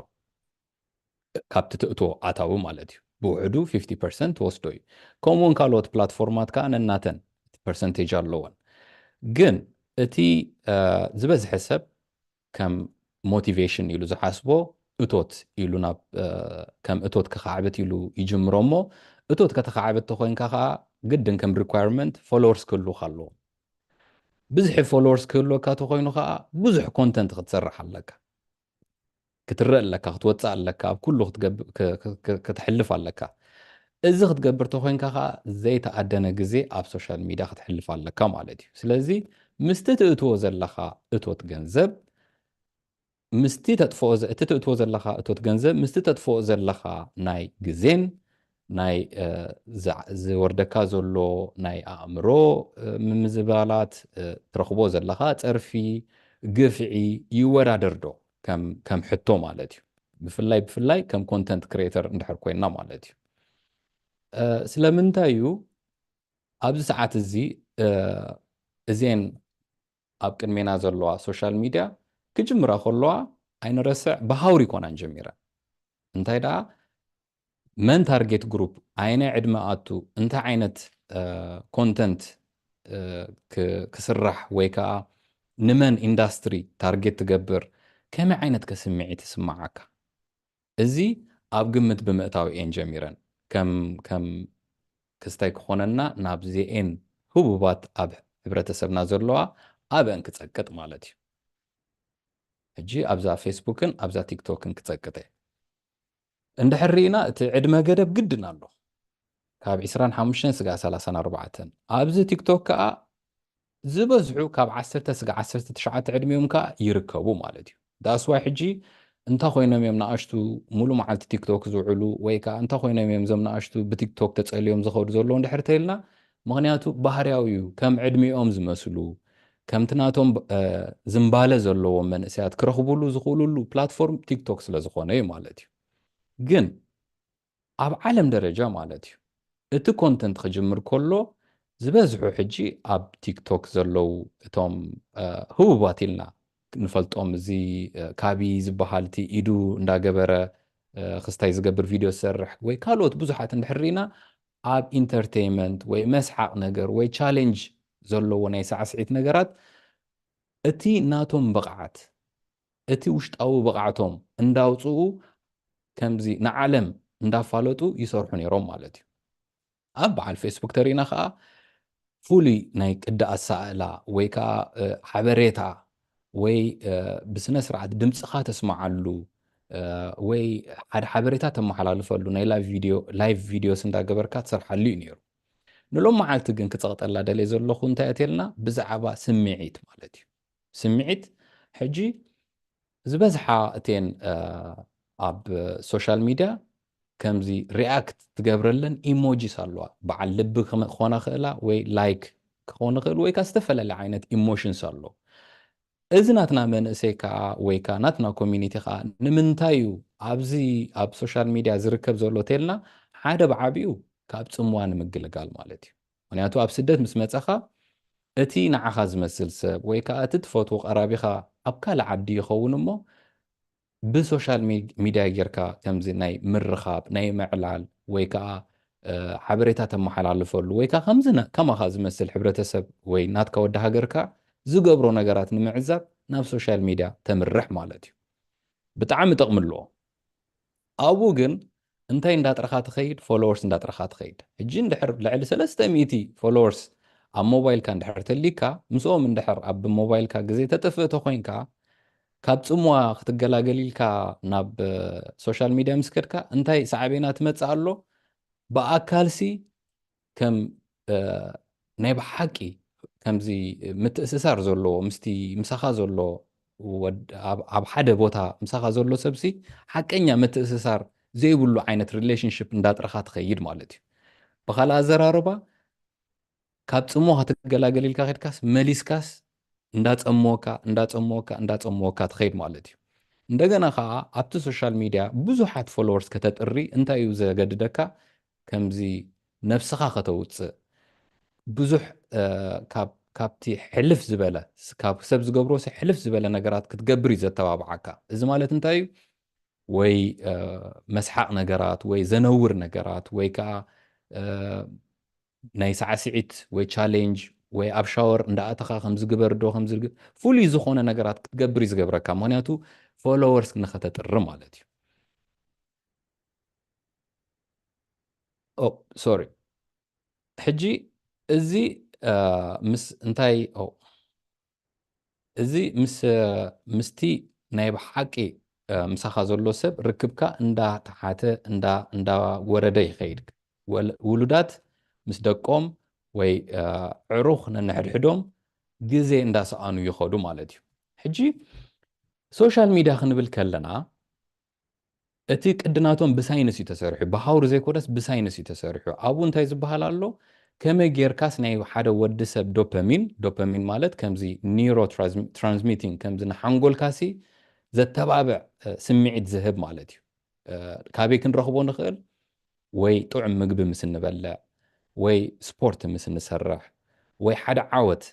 ካብቲ ትእትዎ ኣታዊ ማለት እዩ። ብውሕዱ ፊፍቲ ፐርሰንት ትወስዶ እዩ። ከምኡውን ካልኦት ፕላትፎርማት ከዓ ነናተን ፐርሰንቴጅ ኣለወን። ግን እቲ ዝበዝሐ ሰብ ከም ሞቲቬሽን ኢሉ ዝሓስቦ፣ እቶት ኢሉ፣ ናብ ከም እቶት ክኻዕብት ኢሉ ይጅምሮ እሞ፣ እቶት ከተኻዕብት ተኮይንካ ከዓ ግድን ከም ሪኳርመንት ፎሎወርስ ክህሉካ ኣለዎ። ብዝሒ ፎሎወርስ ክህልወካ ተኮይኑ ከዓ ብዙሕ ኮንተንት ክትሰርሕ ኣለካ። ክትረእ ኣለካ፣ ክትወፅእ ኣለካ፣ ኣብ ኩሉ ክትሕልፍ ኣለካ። እዚ ክትገብር ተኮይንካ ከዓ ዘይተኣደነ ግዜ ኣብ ሶሻል ሚድያ ክትሕልፍ ኣለካ ማለት እዩ። ስለዚ ምስቲ ትእትዎ ዘለካ እቶት ገንዘብ፣ ምስቲ ተጥፍኦ፣ እቲ ትእትዎ ዘለካ እቶት ገንዘብ ምስቲ ተጥፍኦ ዘለካ ናይ ግዜን ናይ ዝወርደካ ዘሎ ናይ ኣእምሮ ምምዝባላት፣ ትረኽቦ ዘለካ ጸርፊ፣ ግፍዒ ይወዳደር ዶ? ከም ሕቶ ማለት እዩ። ብፍላይ ብፍላይ ከም ኮንተንት ክሬተር እንድሕር ኮይና ማለት እዩ። ስለምንታይ እዩ ኣብዚ ሰዓት እዚ እዚን ኣብ ቅድሜና ዘለዋ ሶሻል ሚድያ ክጅምራ ከለዋ፣ ኣይንረስዕ፣ ብሃውሪ ኮናን ጀሚረን። እንታይ ደኣ፣ መን ታርጌት ግሩፕ፣ ኣይነ ዕድመ ኣቱ፣ እንታይ ዓይነት ኮንተንት ክስራሕ ወይ ከዓ ንመን ኢንዳስትሪ ታርጌት ትገብር፣ ከመይ ዓይነት ከ ስምዒት ይስምዓካ? እዚ ኣብ ግምት ብምእታው እየን ጀሚረን። ከም ከም ክስታይ ክኾነና፣ ናብዚኤን ህቡባት ኣብ ሕብረተሰብና ዘለዋ ኣብአን ክጸቅጥ ማለት እዩ። ሕጂ ኣብዛ ፌስቡክን ኣብዛ ቲክቶክን ክጸቅጥ እየ። እንድሕር ርኢና፣ እቲ ዕድመ ገደብ ግድን ኣሎ። ካብ ዕስራን ሓሙሽተን ስጋ ሰላሳን ኣርባዕተን። ኣብዚ ቲክቶክ ከኣ ዝበዝሑ ካብ ዓሰርተ ስጋ ዓሰርተ ትሽዓተ ዕድሚኦም ከኣ ይርከቡ ማለት እዩ። ዳስዋይ ሕጂ እንታይ ኮይኖም እዮም ንኣሽቱ ሙሉ መዓልቲ ቲክቶክ ዝውዕሉ፣ ወይ ከኣ እንታይ ኮይኖም እዮም እዞም ንኣሽቱ ብቲክቶክ ተጸልዮም ዝኸዱ ዘለዉ እንድሕር ተይልና፣ ምኽንያቱ ባህርያዊ እዩ። ከም ዕድሚኦም ዝመስሉ፣ ከምቲ ናቶም ዝምባለ ዘለዎም መንእሰያት ክረኽቡሉ ዝኽእሉሉ ፕላትፎርም ቲክቶክ ስለ ዝኾነ እዩ ማለት እዩ። ግን ኣብ ዓለም ደረጃ ማለት እዩ፣ እቲ ኮንተንት ክጅምር ከሎ ዝበዝሑ ሕጂ ኣብ ቲክቶክ ዘለዉ እቶም ህቡባት ኢልና ንፈልጦም፣ እዚ ካቢ ዝበሃል እቲ ኢዱ እንዳገበረ ክስታይ ዝገብር ቪድዮ ዝሰርሕ ወይ ካልኦት ብዙሓት እንድሕር ርኢና፣ ኣብ ኢንተርቴይንመንት ወይ መስሓቕ ነገር ወይ ቻሌንጅ ዘለዎ ናይ ሳዕስዒት ነገራት፣ እቲ ናቶም ብቕዓት፣ እቲ ውሽጣዊ ብቕዓቶም እንዳውፅኡ ከምዚ ንዓለም እንዳፋለጡ ይሰርሑ ነይሮም ማለት እዩ። ኣብ በዓል ፌስቡክ ተሪእና ከዓ ፍሉይ ናይ ቅዲ ኣሳእላ ወይ ከዓ ሓበሬታ ወይ ብስነ ስርዓት ድምፅኻ ተስምዓሉ ወይ ሓደ ሓበሬታ ተመሓላልፈሉ ናይ ላይቭ ቪድዮስ እንዳገበርካ ትሰርሓሉ እዩ ነይሩ። ንሎም መዓልቲ ግን ክፀቕጠላ ደልየ ዘለኹ እንታይ እተልና፣ ብዛዕባ ስምዒት ማለት እዩ። ስምዒት ሕጂ ዝበዝሓ እተን ኣብ ሶሻል ሚድያ ከምዚ ሪኣክት ትገብረለን ኢሞጂስ ኣለዋ። በዓል ልቢ ክኾና ክእላ ወይ ላይክ ክኾን ይኽእል ወይ ከዓ ዝተፈላለየ ዓይነት ኢሞሽንስ ኣሎ። እዚ ናትና መንእሰይ ከዓ ወይ ከዓ ናትና ኮሚኒቲ ከዓ ንምንታይ እዩ ኣብዚ ኣብ ሶሻል ሚድያ ዝርከብ ዘሎ ተልና ሓደ ብዓቢኡ ካብ ጽምዋ ንምግልጋል ማለት እዩ። ምክንያቱ ኣብ ስደት ምስ መጸኻ እቲ ንዓኻ ዝመስል ሰብ ወይ ከዓ እቲ ትፈትዎ ቀራቢኻ ኣብ ካልእ ዓዲ ይኸውን እሞ ብሶሻል ሚድያ ጌርካ ከምዚ ናይ ምርኻብ ናይ ምዕላል ወይ ከዓ ሓበሬታ ተመሓላልፈሉ ወይ ከዓ ከምዚ ከማኻ ዝመስል ሕብረተሰብ ወይ ናትካ ወዲ ሃገርካ ዝገብሮ ነገራት ንምዕዛብ ናብ ሶሻል ሚድያ ተምርሕ ማለት እዩ። ብጣዕሚ ጥቕሚ ኣለዎ። ኣብኡ ግን እንታይ እንዳጥረኻ ትኸይድ? ፎሎወርስ እንዳጥረኻ ትኸይድ። ሕጂ እንድሕር ልዕሊ ሰለስተ ሚእቲ ፎሎወርስ ኣብ ሞባይልካ እንድሕር ተሊካ ምስኦም እንድሕር ኣብ ሞባይልካ ግዜ ተጥፍእ ተኮይንካ ካብ ጽምዋ ክትገላገል ኢልካ ናብ ሶሻል ሚድያ ምስ ከድካ እንታይ ሳዕቤና ትመጽእ ኣሎ? ብኣካልሲ ከም ናይ ብሓቂ ከምዚ ምትእስሳር ዘለዎ ምስቲ ምሳኻ ዘሎ ኣብ ሓደ ቦታ ምሳኻ ዘሎ ሰብሲ ሓቀኛ ምትእስሳር ዘይብሉ ዓይነት ሪሌሽንሽፕ እንዳጥረኻ ትኸይድ ማለት እዩ። ብኻልእ ኣዘራርባ ካብ ጽሞ ክትገላገል ኢልካ ከድካስ መሊስካስ እንዳጸመወካ እንዳጸመወካ እንዳጸመወካ ትኸይድ ማለት እዩ። እንደገና ከዓ ኣብቲ ሶሻል ሚድያ ብዙሓት ፎሎወርስ ከተጥሪ እንታይ እዩ ዘገድደካ? ከምዚ ነብስኻ ከተውፅእ ብዙሕ ካብቲ ሕልፍ ዝበለ ካብ ሰብ ዝገብሮ ሕልፍ ዝበለ ነገራት ክትገብር እዩ ዘተባብዓካ። እዚ ማለት እንታይ እዩ? ወይ መስሓቕ ነገራት ወይ ዘነውር ነገራት ወይ ከዓ ናይ ሳዕስዒት ወይ ቻሌንጅ ወይ ኣብ ሻወር እንዳኣተኻ ከምዚ ግበር ዶ ከምዚ ፍሉይ ዝኾነ ነገራት ክትገብር እዩ ዝገብረካ። ምክንያቱ ፎሎወርስ ንኸተጥሪ ማለት እዩ። ሶሪ ሕጂ እዚ ምስ እንታይ እዚ ምስ ምስቲ ናይ ብሓቂ ምሳኻ ዘሎ ሰብ ርክብካ እንዳተሓተ እንዳወረደ ይኸይድ። ውሉዳት ምስ ደቆም ወይ ዕሩኽ ነንሕድሕዶም ግዜ እንዳሰኣኑ ይኸዱ ማለት እዩ። ሕጂ ሶሻል ሚድያ ክንብል ከለና እቲ ቅድናቶም ብሳይንስ እዩ ተሰሪሑ፣ ብሃውሪ ዘይኮነስ ብሳይንስ እዩ ተሰሪሑ። ኣብኡ እንታይ ዝበሃል ኣሎ? ከመይ ጌርካስ ናይ ሓደ ወዲ ሰብ ዶፓሚን፣ ዶፓሚን ማለት ከምዚ ኒሮ ትራንስሚቲንግ ከምዚ ንሓንጎልካሲ ዘተባብዕ ስምዒት ዝህብ ማለት እዩ። ካበይ ክንረኽቦ ንኽእል? ወይ ጥዑም ምግቢ ምስ እንበልዕ፣ ወይ ስፖርት ምስ እንሰርሕ፣ ወይ ሓደ ዓወት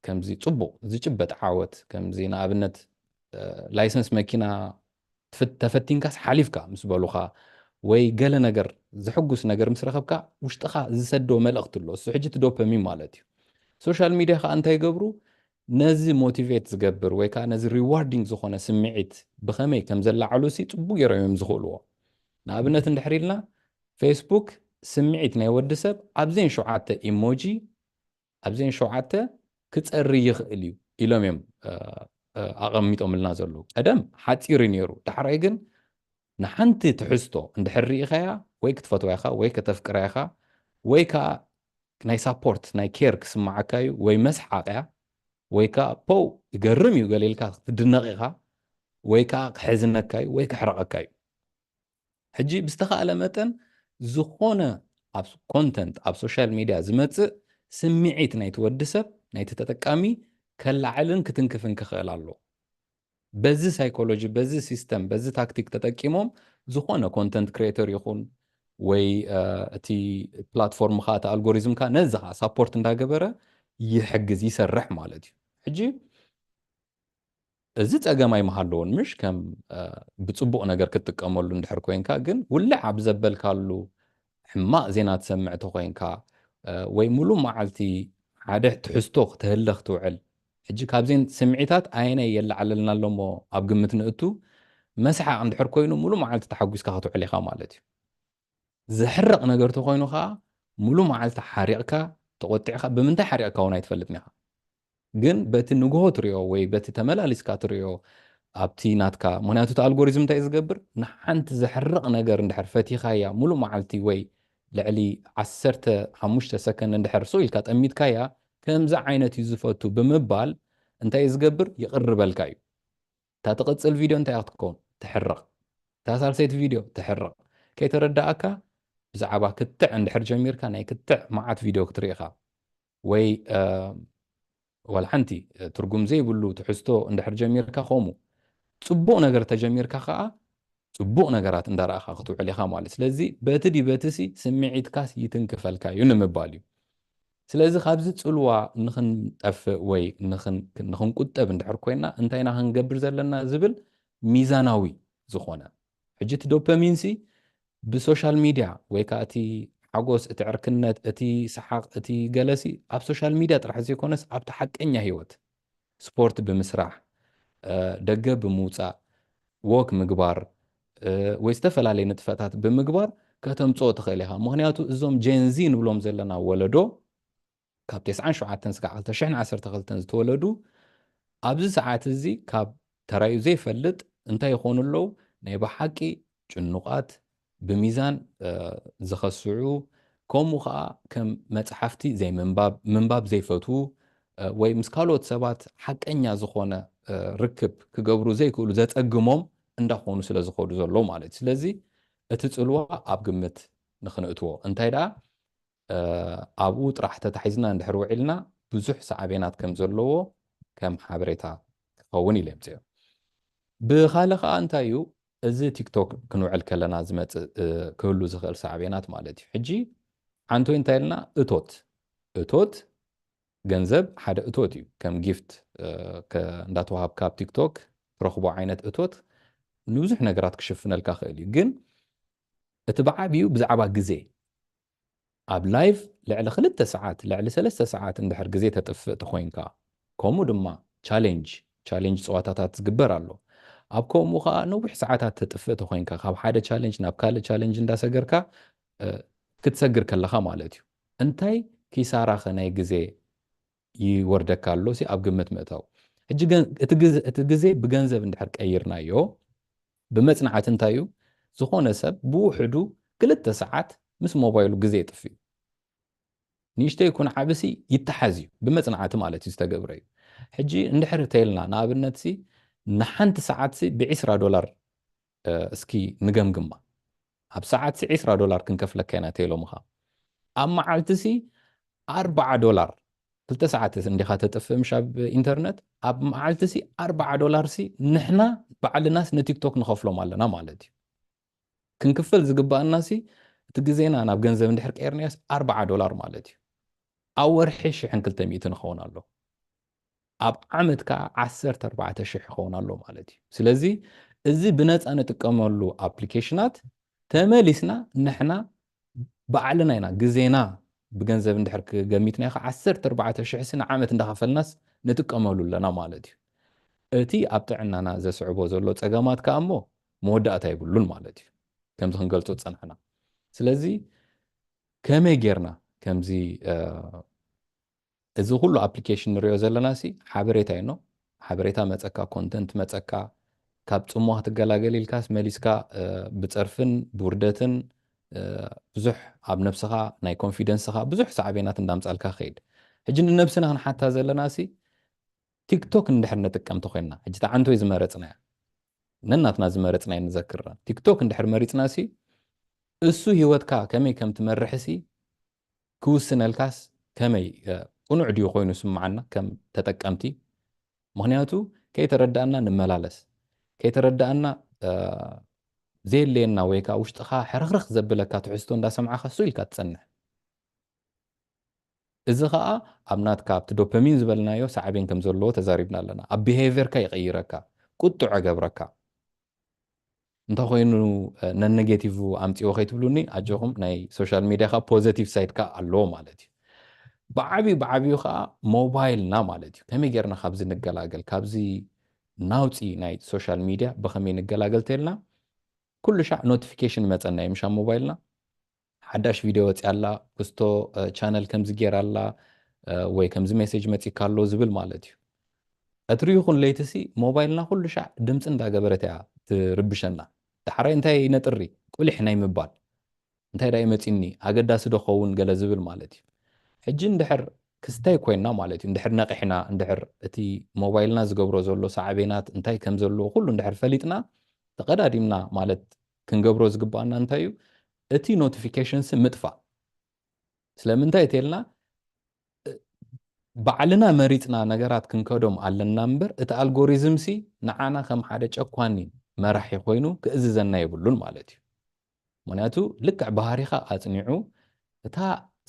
ከምዚ ጽቡቕ ዝጭበጥ ዓወት ከምዚ ንኣብነት ላይሰንስ መኪና ተፈቲንካስ ሓሊፍካ ምስ በሉኻ ወይ ገለ ነገር ዘሐጉስ ነገር ምስ ረኸብካ ውሽጥኻ ዝሰዶ መልእኽቲ ኣሎ። እሱ ሕጂ እቲ ዶፓሚን ማለት እዩ። ሶሻል ሚድያ ከዓ እንታይ ይገብሩ? ነዚ ሞቲቬት ዝገብር ወይ ከዓ ነዚ ሪዋርዲንግ ዝኾነ ስምዒት ብኸመይ ከም ዘላዕሉ ሲ ጽቡቅ ገይሮም እዮም ዝኽእልዎ። ንኣብነት እንድሕር ኢልና ፌስቡክ ስምዒት ናይ ወዲ ሰብ ኣብዘን ሸውዓተ ኢሞጂ ኣብዘን ሸውዓተ ክጸሪ ይኽእል እዩ ኢሎም እዮም ኣቐሚጦምልና ዘለዉ። ቀደም ሓጺር እዩ ነይሩ። ዳሕራይ ግን ንሓንቲ ትሕዝቶ እንድሕር ርኢኻያ ወይ ክትፈትዋ ኢኻ ወይ ከተፍቅራ ኢኻ ወይ ከዓ ናይ ሳፖርት ናይ ኬር ክስምዓካ እዩ ወይ መስሓቕ እያ ወይ ከዓ ፖው ይገርም እዩ ገለ ኢልካ ክትድነቕ ኢኻ ወይ ከዓ ክሕዝነካ እዩ ወይ ክሕረቐካ እዩ። ሕጂ ብዝተኻእለ መጠን ዝኾነ ኣብ ኮንተንት ኣብ ሶሻል ሚድያ ዝመፅእ ስምዒት ናይቲ ወዲ ሰብ ናይቲ ተጠቃሚ ከላዕልን ክትንክፍን ክኽእል ኣለዎ። በዚ ሳይኮሎጂ በዚ ሲስተም በዚ ታክቲክ ተጠቂሞም ዝኾነ ኮንተንት ክሬተር ይኹን ወይ እቲ ፕላትፎርምኻ እቲ ኣልጎሪዝምካ ነዚ ከዓ ሳፖርት እንዳገበረ ይሕግዝ ይሰርሕ ማለት እዩ። ሕጂ እዚ ፀገም ኣይምሃለዎን ምሽ ከም ብፅቡቕ ነገር ክትጥቀመሉ እንድሕር ኮይንካ ግን ውልዕ ኣብ ዘበልካሉ ሕማቕ ዜና ትሰምዕ ተኮይንካ ወይ ሙሉእ መዓልቲ ሓደ ትሕዝቶ ክተህለ ክትውዕል ሕጂ ካብዜን ስምዒታት ኣየናይ የለዓለልና ኣሎሞ ኣብ ግምት ንእቱ መስሓቕ እንድሕር ኮይኑ ሙሉእ መዓልቲ ተሓጒስካ ክትውዕል ኢኻ ማለት እዩ። ዘሕርቕ ነገር ተኮይኑ ከዓ ሙሉእ መዓልቲ ሓሪቕካ ተቆጢዕካ ብምንታይ ሓሪቕካ እውን ኣይትፈልጥን ኢኻ። ግን በቲ ንግሆ ትሪኦ ወይ በቲ ተመላሊስካ ትሪኦ ኣብቲ ናትካ ምክንያቱ እቲ ኣልጎሪዝም እንታይ ዝገብር ንሓንቲ ዘሕርቕ ነገር እንድሕር ፈቲኻያ ሙሉእ መዓልቲ ወይ ልዕሊ ዓሰርተ ሓሙሽተ ሰከንድ እንድሕር ስቕ ኢልካ ጠሚትካያ ከምዚ ዓይነት እዩ ዝፈቱ ብምባል እንታይ ዝገብር ይቕርበልካ እዩ። እታ ትቕጽል ቪድዮ እንታይ ክትከውን ትሕርቕ። እታ ሳልሰይቲ ቪድዮ ትሕርቕ። ከይተረዳኣካ ብዛዕባ ክትዕ እንድሕር ጀሚርካ ናይ ክትዕ መዓት ቪድዮ ክትርኢ ኢኻ። ወይ ዋላ ሓንቲ ትርጉም ዘይብሉ ትሕዝቶ እንድሕር ጀሚርካ፣ ከምኡ ጽቡቕ ነገር ተጀሚርካ ከኣ ጽቡቕ ነገራት እንዳረኣኻ ክትውዕል ኢኻ ማለት። ስለዚ በቲ ድዩ በቲ ሲ ስምዒትካስ ይትንክፈልካ እዩ ንምባል እዩ። ስለዚ ካብዚ ጽልዋ ንኽንጠፍእ ወይ ንኽን- ንኽንቁጠብ እንድሕር ኮይና እንታይ ኢና ክንገብር ዘለና ዝብል ሚዛናዊ ዝኾነ። ሕጂ እቲ ዶፓሚን ሲ ብሶሻል ሚድያ ወይ ከዓ እቲ ሓጎስ፣ እቲ ዕርክነት፣ እቲ ሰሓቕ፣ እቲ ገለሲ ኣብ ሶሻል ሚድያ ጥራሕ ዘይኮነስ ኣብቲ ሓቀኛ ህይወት፣ ስፖርት ብምስራሕ፣ ደገ ብምውፃእ፣ ወክ ምግባር ወይ ዝተፈላለዩ ንጥፈታት ብምግባር ከተምፅኦ ትኽእል ኢኻ። ምክንያቱ እዞም ጀንዚ ንብሎም ዘለና ወለዶ ካብ ተስዓን ሸውዓተን ስጋዕ ክልተ ሽሕን ዓሰርተ ክልተን ዝተወለዱ ኣብዚ ሰዓት እዚ ካብ ተራዩ ዘይፈልጥ እንታይ ይኾኑ ኣለዉ? ናይ ብሓቂ ጭኑቓት፣ ብሚዛን ዝኸስዑ፣ ከምኡ ኸዓ ከም መጽሓፍቲ ዘይምንባብ፣ ምንባብ ዘይፈትዉ ወይ ምስ ካልኦት ሰባት ሓቀኛ ዝኾነ ርክብ ክገብሩ ዘይክእሉ ዘጸግሞም እንዳኾኑ ስለ ዝኸዱ ዘለዉ ማለት እዩ። ስለዚ እቲ ጽልዋ ኣብ ግምት ንኽንእትዎ እንታይ ደኣ ኣብኡ ጥራሕ ተታሒዝና እንድሕር ውዒልና ብዙሕ ሳዕቤናት ከም ዘለዎ ከም ሓበሬታ ክኸውን ኢለ የምፅኦ። ብኻልእ ከዓ እንታይ እዩ እዚ ቲክቶክ ክንውዕል ከለና ዝመፅእ ክህሉ ዝኽእል ሳዕቤናት ማለት እዩ። ሕጂ ሓንቲ እንታይ ኢልና እቶት እቶት ገንዘብ ሓደ እቶት እዩ። ከም ጊፍት እንዳተዋሃብካ ኣብ ቲክቶክ ትረኽቦ ዓይነት እቶት ንብዙሕ ነገራት ክሽፍነልካ ክእል እዩ። ግን እቲ ብዓብዩ ብዛዕባ ግዜ ኣብ ላይቭ ልዕሊ ክልተ ሰዓት ልዕሊ ሰለስተ ሰዓት እንድሕር ግዜ ተጥፍእ ተኮይንካ ከምኡ ድማ ቻሌንጅ ቻሌንጅ ፀዋታታት ዝግበር ኣሎ። ኣብ ከምኡ ከዓ ነዊሕ ሰዓታት ተጥፍእ ተኮይንካ ካብ ሓደ ቻሌንጅ ናብ ካልእ ቻሌንጅ እንዳሰገርካ ክትሰግር ከለካ ማለት እዩ። እንታይ ኪሳራኸ ናይ ግዜ ይወርደካ ኣሎ ሲ ኣብ ግምት ምእታው። ሕጂ እቲ ግዜ ብገንዘብ እንድሕር ቀይርናዮ ብመጽናዕቲ እንታይ እዩ ዝኾነ ሰብ ብውሕዱ ክልተ ሰዓት ምስ ሞባይሉ ግዜ የጥፍእ እዩ። ንእሽተይ ይኩን ዓብሲ ይተሓዝ እዩ ብመጽናዕቲ ማለት እዩ ዝተገብረ እዩ። ሕጂ እንድሕር ተይልና ንኣብነት ሲ ንሓንቲ ሰዓት ሲ ብዒስራ ዶላር እስኪ ንገምግማ። ኣብ ሰዓት ሲ ዒስራ ዶላር ክንከፍለካ ኢና ተይሎምኻ ኣብ መዓልቲ ሲ ኣርባዓ ዶላር ክልተ ሰዓት እንዲኻ ተጥፍእ ምሽ ኣብ ኢንተርነት ኣብ መዓልቲ ሲ ኣርባዓ ዶላር ሲ ንሕና ባዕልናስ ንቲክቶክ ንኸፍሎም ኣለና ማለት እዩ። ክንክፈል ዝግባኣና ሲ እቲ ግዜና ናብ ገንዘብ እንድሕር ቀይርናዮስ ኣርባዓ ዶላር ማለት እዩ። ኣብ ወርሒ ሽሕን ክልተ ሚእቲ ንኸውን ኣሎ። ኣብ ዓመት ከዓ ዓሰርተ ኣርባዕተ ሽሕ ይኸውን ኣሎ ማለት እዩ። ስለዚ እዚ ብነፃ ንጥቀመሉ ኣፕሊኬሽናት ተመሊስና ንሕና ባዕልና ኢና ግዜና ብገንዘብ እንድሕር ክገሚትና ኢኻ ዓሰርተ ኣርባዕተ ሽሕ ሲ ንዓመት እንዳኸፈልናስ ንጥቀመሉ ኣለና ማለት እዩ። እቲ ኣብ ጥዕናና ዘስዕቦ ዘሎ ፀገማት ከዓ እሞ መወዳእታ የብሉን ማለት እዩ። ከምዚ ክንገልፆ ዝፀናሕና ስለዚ ከመይ ጌርና ከምዚ እዚ ኩሉ ኣፕሊኬሽን ንሪኦ ዘለና ሲ ሓበሬታ ይኖ ሓበሬታ መፀካ ኮንተንት መፀካ ካብ ፅሞ ክትገላገል ኢልካስ መሊስካ ብፀርፍን ብውርደትን ብዙሕ ኣብ ነብስኻ ናይ ኮንፊደንስኻ ብዙሕ ሳዕቤናት እንዳምፃልካ ከይድ። ሕጂ ንነብስና ክንሓታ ዘለና ሲ ቲክቶክ እንድሕር ንጥቀም ተኮይንና ሕጂ ተዓንቶይ ዝመረፅናያ ነናትና ዝመረፅናይ ንዘክርና ቲክቶክ እንድሕር መሪፅና ሲ እሱ ህይወትካ ከመይ ከም ትመርሕ ሲ ክውስነልካስ ከመይ ቅኑዕ ድዩ ኮይኑ ስምዓና ከም ተጠቀምቲ? ምክንያቱ ከይተረዳእና ንመላለስ ከይተረዳእና ዘየለየና ወይ ከዓ ውሽጥኻ ሕርኽርኽ ዘብለካ ትሕዝቶ እንዳሰምዓኻ ሱ ኢልካ ትፀንሕ። እዚ ከዓ ኣብ ናትካ ኣብቲ ዶፓሚን ዝበልናዮ ሳዕቤን ከም ዘለዎ ተዛሪብና ኣለና። ኣብ ቢሄቪየርካ ይቀይረካ፣ ቁጡዕ ገብረካ። እንተኮይኑ ነነጌቲቭ ኣምፅዎ ከይትብሉኒ ኣጆኹም ናይ ሶሻል ሚድያ ከዓ ፖዘቲቭ ሳይድ ከዓ ኣለዎ ማለት እዩ። ብዓብዩ ብዓብዩ ከዓ ሞባይልና ማለት እዩ ከመይ ጌርና ካብዚ ንገላገል ካብዚ ናውፂ ናይ ሶሻል ሚድያ ብከመይ ንገላገል ተልና ኩሉ ሻዕ ኖቲፊኬሽን ይመፀና እዩ ምሻ ሞባይልና ሓዳሽ ቪድዮ ወፂኣ ኣላ ክስቶ ቻነል ከምዚ ጌራ ኣላ ወይ ከምዚ ሜሴጅ መፂካ ኣሎ ዝብል ማለት እዩ። ቀትሪ ይኹን ለይቲ ሲ ሞባይልና ኩሉ ሻዕ ድምፂ እንዳገበረት እያ ትርብሸና። ዳሕራይ እንታይ ነጥሪ ቁሊሕ ናይ ምባል እንታይ ዳ መፂኒ ኣገዳሲ ዶ ኸውን ገለ ዝብል ማለት እዩ። ሕጂ እንድሕር ክስታይ ኮይና ማለት እዩ እንድሕር ነቂሕና እንድሕር እቲ ሞባይልና ዝገብሮ ዘሎ ሳዕቤናት እንታይ ከም ዘለዎ ኩሉ እንድሕር ፈሊጥና ተቐዳዲምና ማለት ክንገብሮ ዝግባኣና እንታይ እዩ? እቲ ኖቲፊኬሽንስ ምጥፋእ። ስለምንታይ እተልና ባዕልና መሪፅና ነገራት ክንከዶም ኣለና እምበር እቲ ኣልጎሪዝም ሲ ንዓና ከም ሓደ ጨኳኒ መራሒ ኮይኑ ክእዝዘና የብሉን ማለት እዩ። ምክንያቱ ልክዕ ባህሪኻ ኣፅኒዑ እታ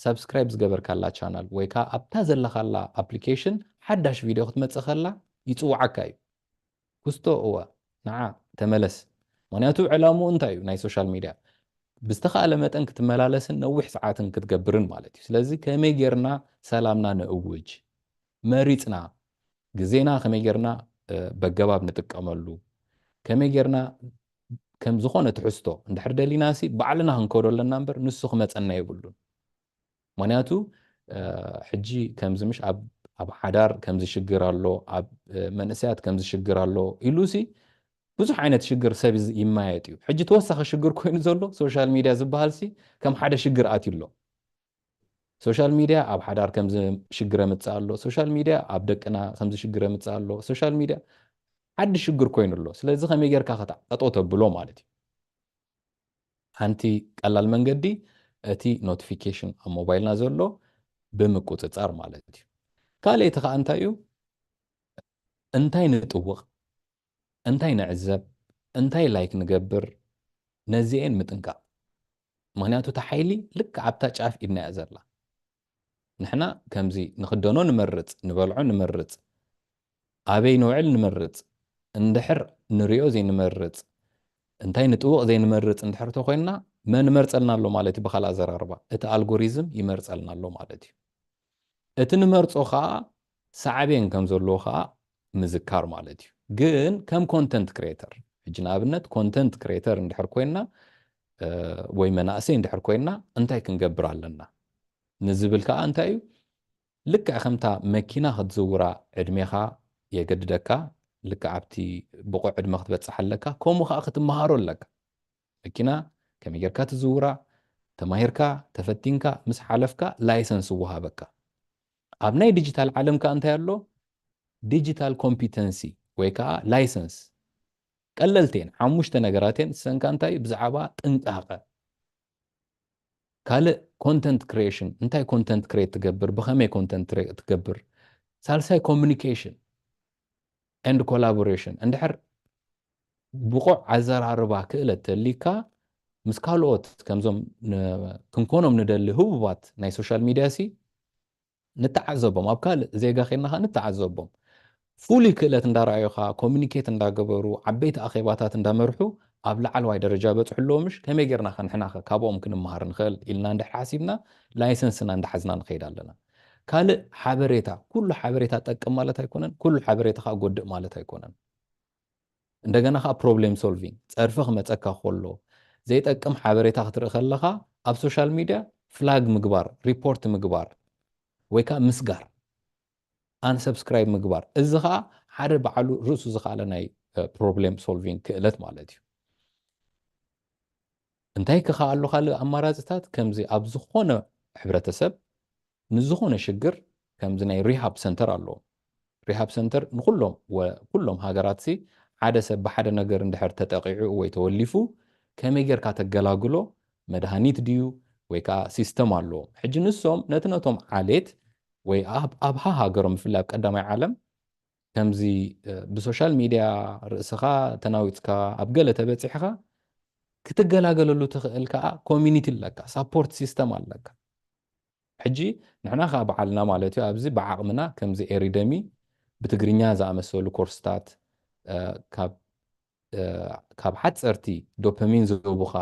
ሳብስክራይብ ዝገበርካላ ቻናል ወይ ከዓ ኣብታ ዘለኻላ ኣፕሊኬሽን ሓዳሽ ቪድዮ ክትመፅእ ከላ ይፅውዓካ እዩ። ኩስቶ እወ ንዓ ተመለስ። ምክንያቱ ዕላምኡ እንታይ እዩ ናይ ሶሻል ሚድያ? ብዝተኻእለ መጠን ክትመላለስን ነዊሕ ሰዓትን ክትገብርን ማለት እዩ። ስለዚ ከመይ ጌርና ሰላምና ነእውጅ መሪፅና ግዜና ከመይ ጌርና በገባብ ንጥቀመሉ ከመይ ጌርና ከም ዝኾነ ትሕዝቶ እንድሕር ደሊና ሲ ባዕልና ክንከዶ ኣለና እምበር ንሱ ክመፀና የብሉን። ምክንያቱ ሕጂ ከምዚ ምሽ ኣብ ሓዳር ከምዚ ሽግር ኣሎ፣ ኣብ መንእሰያት ከምዚ ሽግር ኣሎ ኢሉ ሲ ብዙሕ ዓይነት ሽግር ሰብ ይማየጥ እዩ። ሕጂ ተወሳኺ ሽግር ኮይኑ ዘሎ ሶሻል ሚድያ ዝበሃል ሲ ከም ሓደ ሽግር ኣትዩ ኣሎ። ሶሻል ሚድያ ኣብ ሓዳር ከምዚ ሽግር የምፅእ ኣሎ፣ ሶሻል ሚድያ ኣብ ደቅና ከምዚ ሽግር የምፅእ ኣሎ፣ ሶሻል ሚድያ ዓዲ ሽግር ኮይኑ ኣሎ። ስለዚ ከመይ ጌርካ ከተዕጠጦ ተብሎ ማለት እዩ። ሓንቲ ቀላል መንገዲ እቲ ኖቲፊኬሽን ኣብ ሞባይልና ዘሎ ብምቁፅፃር ማለት እዩ። ካልእ እቲ ከዓ እንታይ እዩ? እንታይ ንጥውቕ፣ እንታይ ንዕዘብ፣ እንታይ ላይክ ንገብር፣ ነዚኤን ምጥንቃቕ። ምክንያቱ እታ ሓይሊ ልክዕ ኣብታ ጫፍ ኢድና እያ ዘላ። ንሕና ከምዚ ንኽደኖ ንመርፅ፣ ንበልዖ ንመርፅ፣ ኣበይ ንውዕል ንመርፅ፣ እንድሕር ንሪኦ ዘይንመርፅ፣ እንታይ ንጥውቕ ዘይንመርፅ እንድሕር ተኮይንና መን ይመርፀልና ኣሎ ማለት እዩ። ብካልእ ኣዘራርባ እቲ ኣልጎሪዝም ይመርፀልና ኣሎ ማለት እዩ። እቲ ንመርፆ ከዓ ሳዕቤን ከም ዘለዎ ከዓ ምዝካር ማለት እዩ። ግን ከም ኮንተንት ክሬተር ሕጂ ንኣብነት ኮንተንት ክሬተር እንድሕር ኮይንና ወይ መናእሰይ እንድሕር ኮይንና እንታይ ክንገብር ኣለና ንዝብል ከዓ እንታይ እዩ? ልክዕ ከምታ መኪና ክትዝውራ ዕድሜኻ የገድደካ፣ ልክዕ ኣብቲ ብቑዕ ዕድመ ክትበፅሕ ኣለካ፣ ከምኡ ከዓ ክትመሃሮ ኣለካ። መኪና ከመይ ጌርካ ትዝውራ ተማሂርካ ተፈቲንካ ምስ ሓለፍካ ላይሰንስ ይወሃበካ። ኣብ ናይ ዲጂታል ዓለም ከዓ እንታይ ኣሎ? ዲጂታል ኮምፒተንሲ ወይ ከዓ ላይሰንስ። ቀለልቲ እየን ሓሙሽተ ነገራት እየን። ንሰንካ እንታይ ብዛዕባ ጥንቃቐ ካልእ ኮንተንት ክሪኤሽን እንታይ ኮንተንት ክሬት ትገብር ብኸመይ ኮንተንት ትገብር ሳልሳይ ኮሚኒኬሽን ኤንድ ኮላቦሬሽን እንድሕር ብቑዕ ኣዘራርባ ክእለት ተሊካ ምስ ካልኦት ከምዞም ክንኮኖም ንደሊ ህቡባት ናይ ሶሻል ሚድያ ሲ ንተዓዘቦም ኣብ ካልእ ዜጋ ኬድናኻ ንተዓዘቦም ፍሉይ ክእለት እንዳረኣዩኻ ኮሚኒኬት እንዳገበሩ ዓበይቲ ኣኼባታት እንዳመርሑ ኣብ ላዕለዋይ ደረጃ በፅሑ ኣለዎ ምሽ ከመይ ጌርና ከንሕና ካብኦም ክንመሃር ንኽእል ኢልና እንድሕር ሓሲብና ላይሰንስና እንዳሓዝና ንኸይድ ኣለና ካልእ ሓበሬታ ኩሉ ሓበሬታ ጠቅም ማለት ኣይኮነን ኩሉ ሓበሬታ ከዓ ጎድእ ማለት ኣይኮነን እንደገና ከዓ ፕሮብሌም ሶልቪንግ ፀርፊ ክመፀካ ከሎ ዘይጠቅም ሓበሬታ ክትርኢ ከለካ ኣብ ሶሻል ሚድያ ፍላግ ምግባር ሪፖርት ምግባር ወይ ከዓ ምስጋር ኣንሰብስክራይብ ምግባር እዚ ከዓ ሓደ በዓሉ ርእሱ ዝኸኣለ ናይ ፕሮብሌም ሶልቪንግ ክእለት ማለት እዩ እንታይ ክኸኣሉ ካልእ ኣማራፅታት ከምዚ ኣብ ዝኾነ ሕብረተሰብ ንዝኾነ ሽግር ከምዚ ናይ ሪሃብ ሰንተር ኣለዎ ሪሃብ ሰንተር ንኩሎም ኩሎም ሃገራት ሲ ሓደ ሰብ ብሓደ ነገር እንድሕር ተጠቂዑ ወይ ተወሊፉ ከመይ ጌርካ ተገላግሎ መድሃኒት ድዩ ወይ ከዓ ሲስተም ኣለዎም ሕጂ ንሶም ነቲ ነቶም ዓሌት ወይ ኣብ ሃሃገሮም ብፍላይ ኣብ ቀዳማይ ዓለም ከምዚ ብሶሻል ሚድያ ርእስኻ ተናዊፅካ ኣብ ገለ ተበፂሕኻ ክትገላገለሉ ትኽእል ከዓ ኮሚኒቲ ኣለካ ሳፖርት ሲስተም ኣለካ ሕጂ ንሕና ከዓ በዓልና ማለት እዩ ኣብዚ ብዓቕምና ከምዚ ኤሪደሚ ብትግርኛ ዝኣመሰሉ ኮርስታት ካብ ካብ ሓፀርቲ ዶፓሚን ዝህቡኻ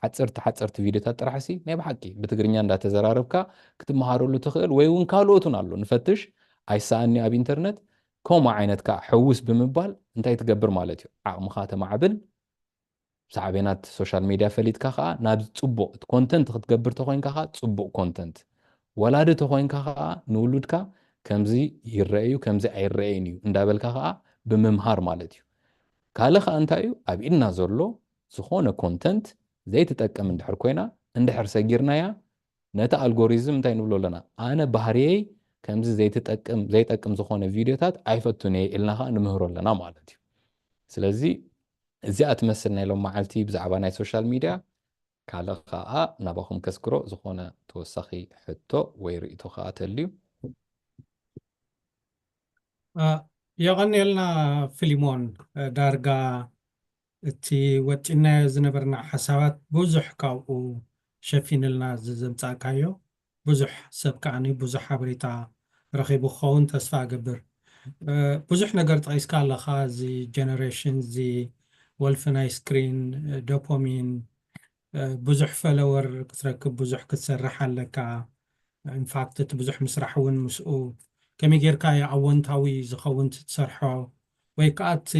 ሓፀርቲ ሓፀርቲ ቪድዮታት ጥራሕ ሲ ናይ ብሓቂ ብትግርኛ እንዳተዘራረብካ ክትመሃረሉ ትኽእል ወይ እውን ካልኦትን ኣሎ ንፈትሽ ኣይሰኣኒ ኣብ ኢንተርነት ከምኡ ዓይነት ከዓ ሕውስ ብምባል እንታይ ትገብር ማለት እዩ ዓቕምኻ ተማዕብል ሳዕቤናት ሶሻል ሚድያ ፈሊጥካ ከዓ ናብ ፅቡቅ እቲ ኮንተንት ክትገብር ተኮይንካ ከዓ ፅቡቅ ኮንተንት ወላዲ ተኮይንካ ከዓ ንውሉድካ ከምዚ ይረአዩ ከምዚ ኣይረአይን እዩ እንዳበልካ ከዓ ብምምሃር ማለት እዩ ካልእ ከዓ እንታይ እዩ ኣብ ኢድና ዘሎ ዝኾነ ኮንተንት ዘይትጠቅም እንድሕር ኮይና እንድሕር ሰጊርናያ ነቲ ኣልጎሪዝም እንታይ ንብሎ ኣለና ኣነ ባህርየይ ከምዚ ዘይትጠቅም ዘይጠቅም ዝኾነ ቪድዮታት ኣይፈቱን እየ ኢልና ከዓ ንምህሮ ኣለና ማለት እዩ ስለዚ እዚኣ ትመስል ናይ ሎም መዓልቲ ብዛዕባ ናይ ሶሻል ሚድያ። ካልእ ከዓ ናባኹም ከስግሮ ዝኾነ ተወሳኺ ሕቶ ወይ ርእይቶ ከዓ ተልዩ። የቐንየልና ፊሊሞን። ዳርጋ እቲ ወጢናዮ ዝነበርና ሓሳባት ብዙሕ ካብኡ ሸፊንልና ዘምፃእካዮ። ብዙሕ ሰብ ከዓኒ ብዙሕ ሓበሬታ ረኺቡ ክኸውን ተስፋ እገብር። ብዙሕ ነገር ጠቒስካ ኣለኻ። እዚ ጀነሬሽን፣ እዚ ወልፊ ናይ ስክሪን፣ ዶፓሚን፣ ብዙሕ ፈለወር ክትረክብ ብዙሕ ክትሰርሕ ኣለካ። ኢንፋክት እቲ ብዙሕ ምስራሕ እውን ምስኡ ከመይ ጌርካ እዩ ኣወንታዊ ዝኸውን ትሰርሖ ወይ ከዓ እቲ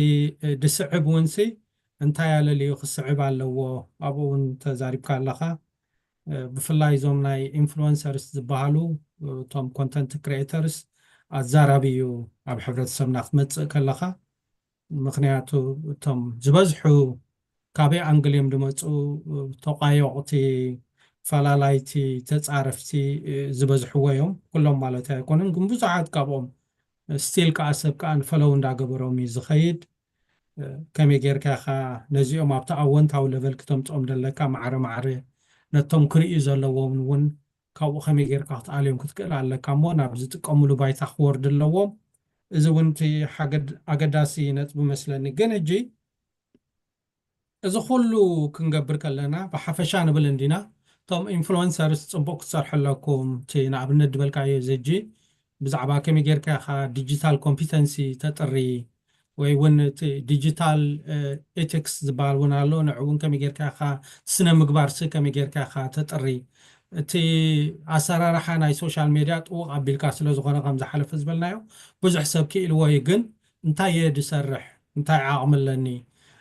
ድስዕብ እውን ሲ እንታይ ኣለልዩ ክስዕብ ኣለዎ ኣብኡ እውን ተዛሪብካ ኣለኻ። ብፍላይ እዞም ናይ ኢንፍሉንሰርስ ዝበሃሉ እቶም ኮንተንት ክሪኤተርስ ኣዛራቢ እዩ ኣብ ሕብረተሰብና ክትመፅእ ከለኻ። ምክንያቱ እቶም ዝበዝሑ ካበይ ኣንግል እዮም ዝመፁ? ተቋዮቕቲ፣ ፈላላይቲ፣ ተፃረፍቲ ዝበዝሕዎ እዮም። ኩሎም ማለት ኣይኮኑን፣ ግን ብዙሓት ካብኦም ስቲል ከዓ ሰብ ከዓ ንፈለው እንዳገበሮም እዩ ዝኸይድ። ከመይ ጌርካ ኢኻ ነዚኦም ኣብቲ ኣወንታዊ ለቨል ክተምፅኦም ደለካ? ማዕረ ማዕረ ነቶም ክርእዩ ዘለዎም እውን ካብኡ ከመይ ጌርካ ክትኣልዮም ክትክእል ኣለካ እሞ ናብ ዝጥቀምሉ ባይታ ክወርድ ኣለዎም። እዚ እውን እቲ ሓገድ- ኣገዳሲ ነጥቢ መስለኒ። ግን ሕጂ እዚ ኩሉ ክንገብር ከለና ብሓፈሻ ንብል እንዲና እቶም ኢንፍሉንሰርስ ፅቡቅ ክትሰርሑ ኣለኩም። እቲ ንኣብነት ዝበልካዮ ዘጂ ብዛዕባ ከመይ ጌርካ ኢኻ ዲጂታል ኮምፒተንሲ ተጥሪ ወይ እውን እቲ ዲጂታል ኤቲክስ ዝበሃል እውን ኣሎ። ንዕኡ እውን ከመይ ጌርካ ኢኻ ስነ ምግባር ሲ ከመይ ጌርካ ኢኻ ተጥሪ። እቲ ኣሰራርሓ ናይ ሶሻል ሜድያ ጥውቕ ኣቢልካ ስለ ዝኾነ ከም ዝሓለፈ ዝበልናዮ ብዙሕ ሰብ ክኢልዎ እዩ። ግን እንታይ እየ ዝሰርሕ፣ እንታይ ዓቕሚ ኣለኒ፣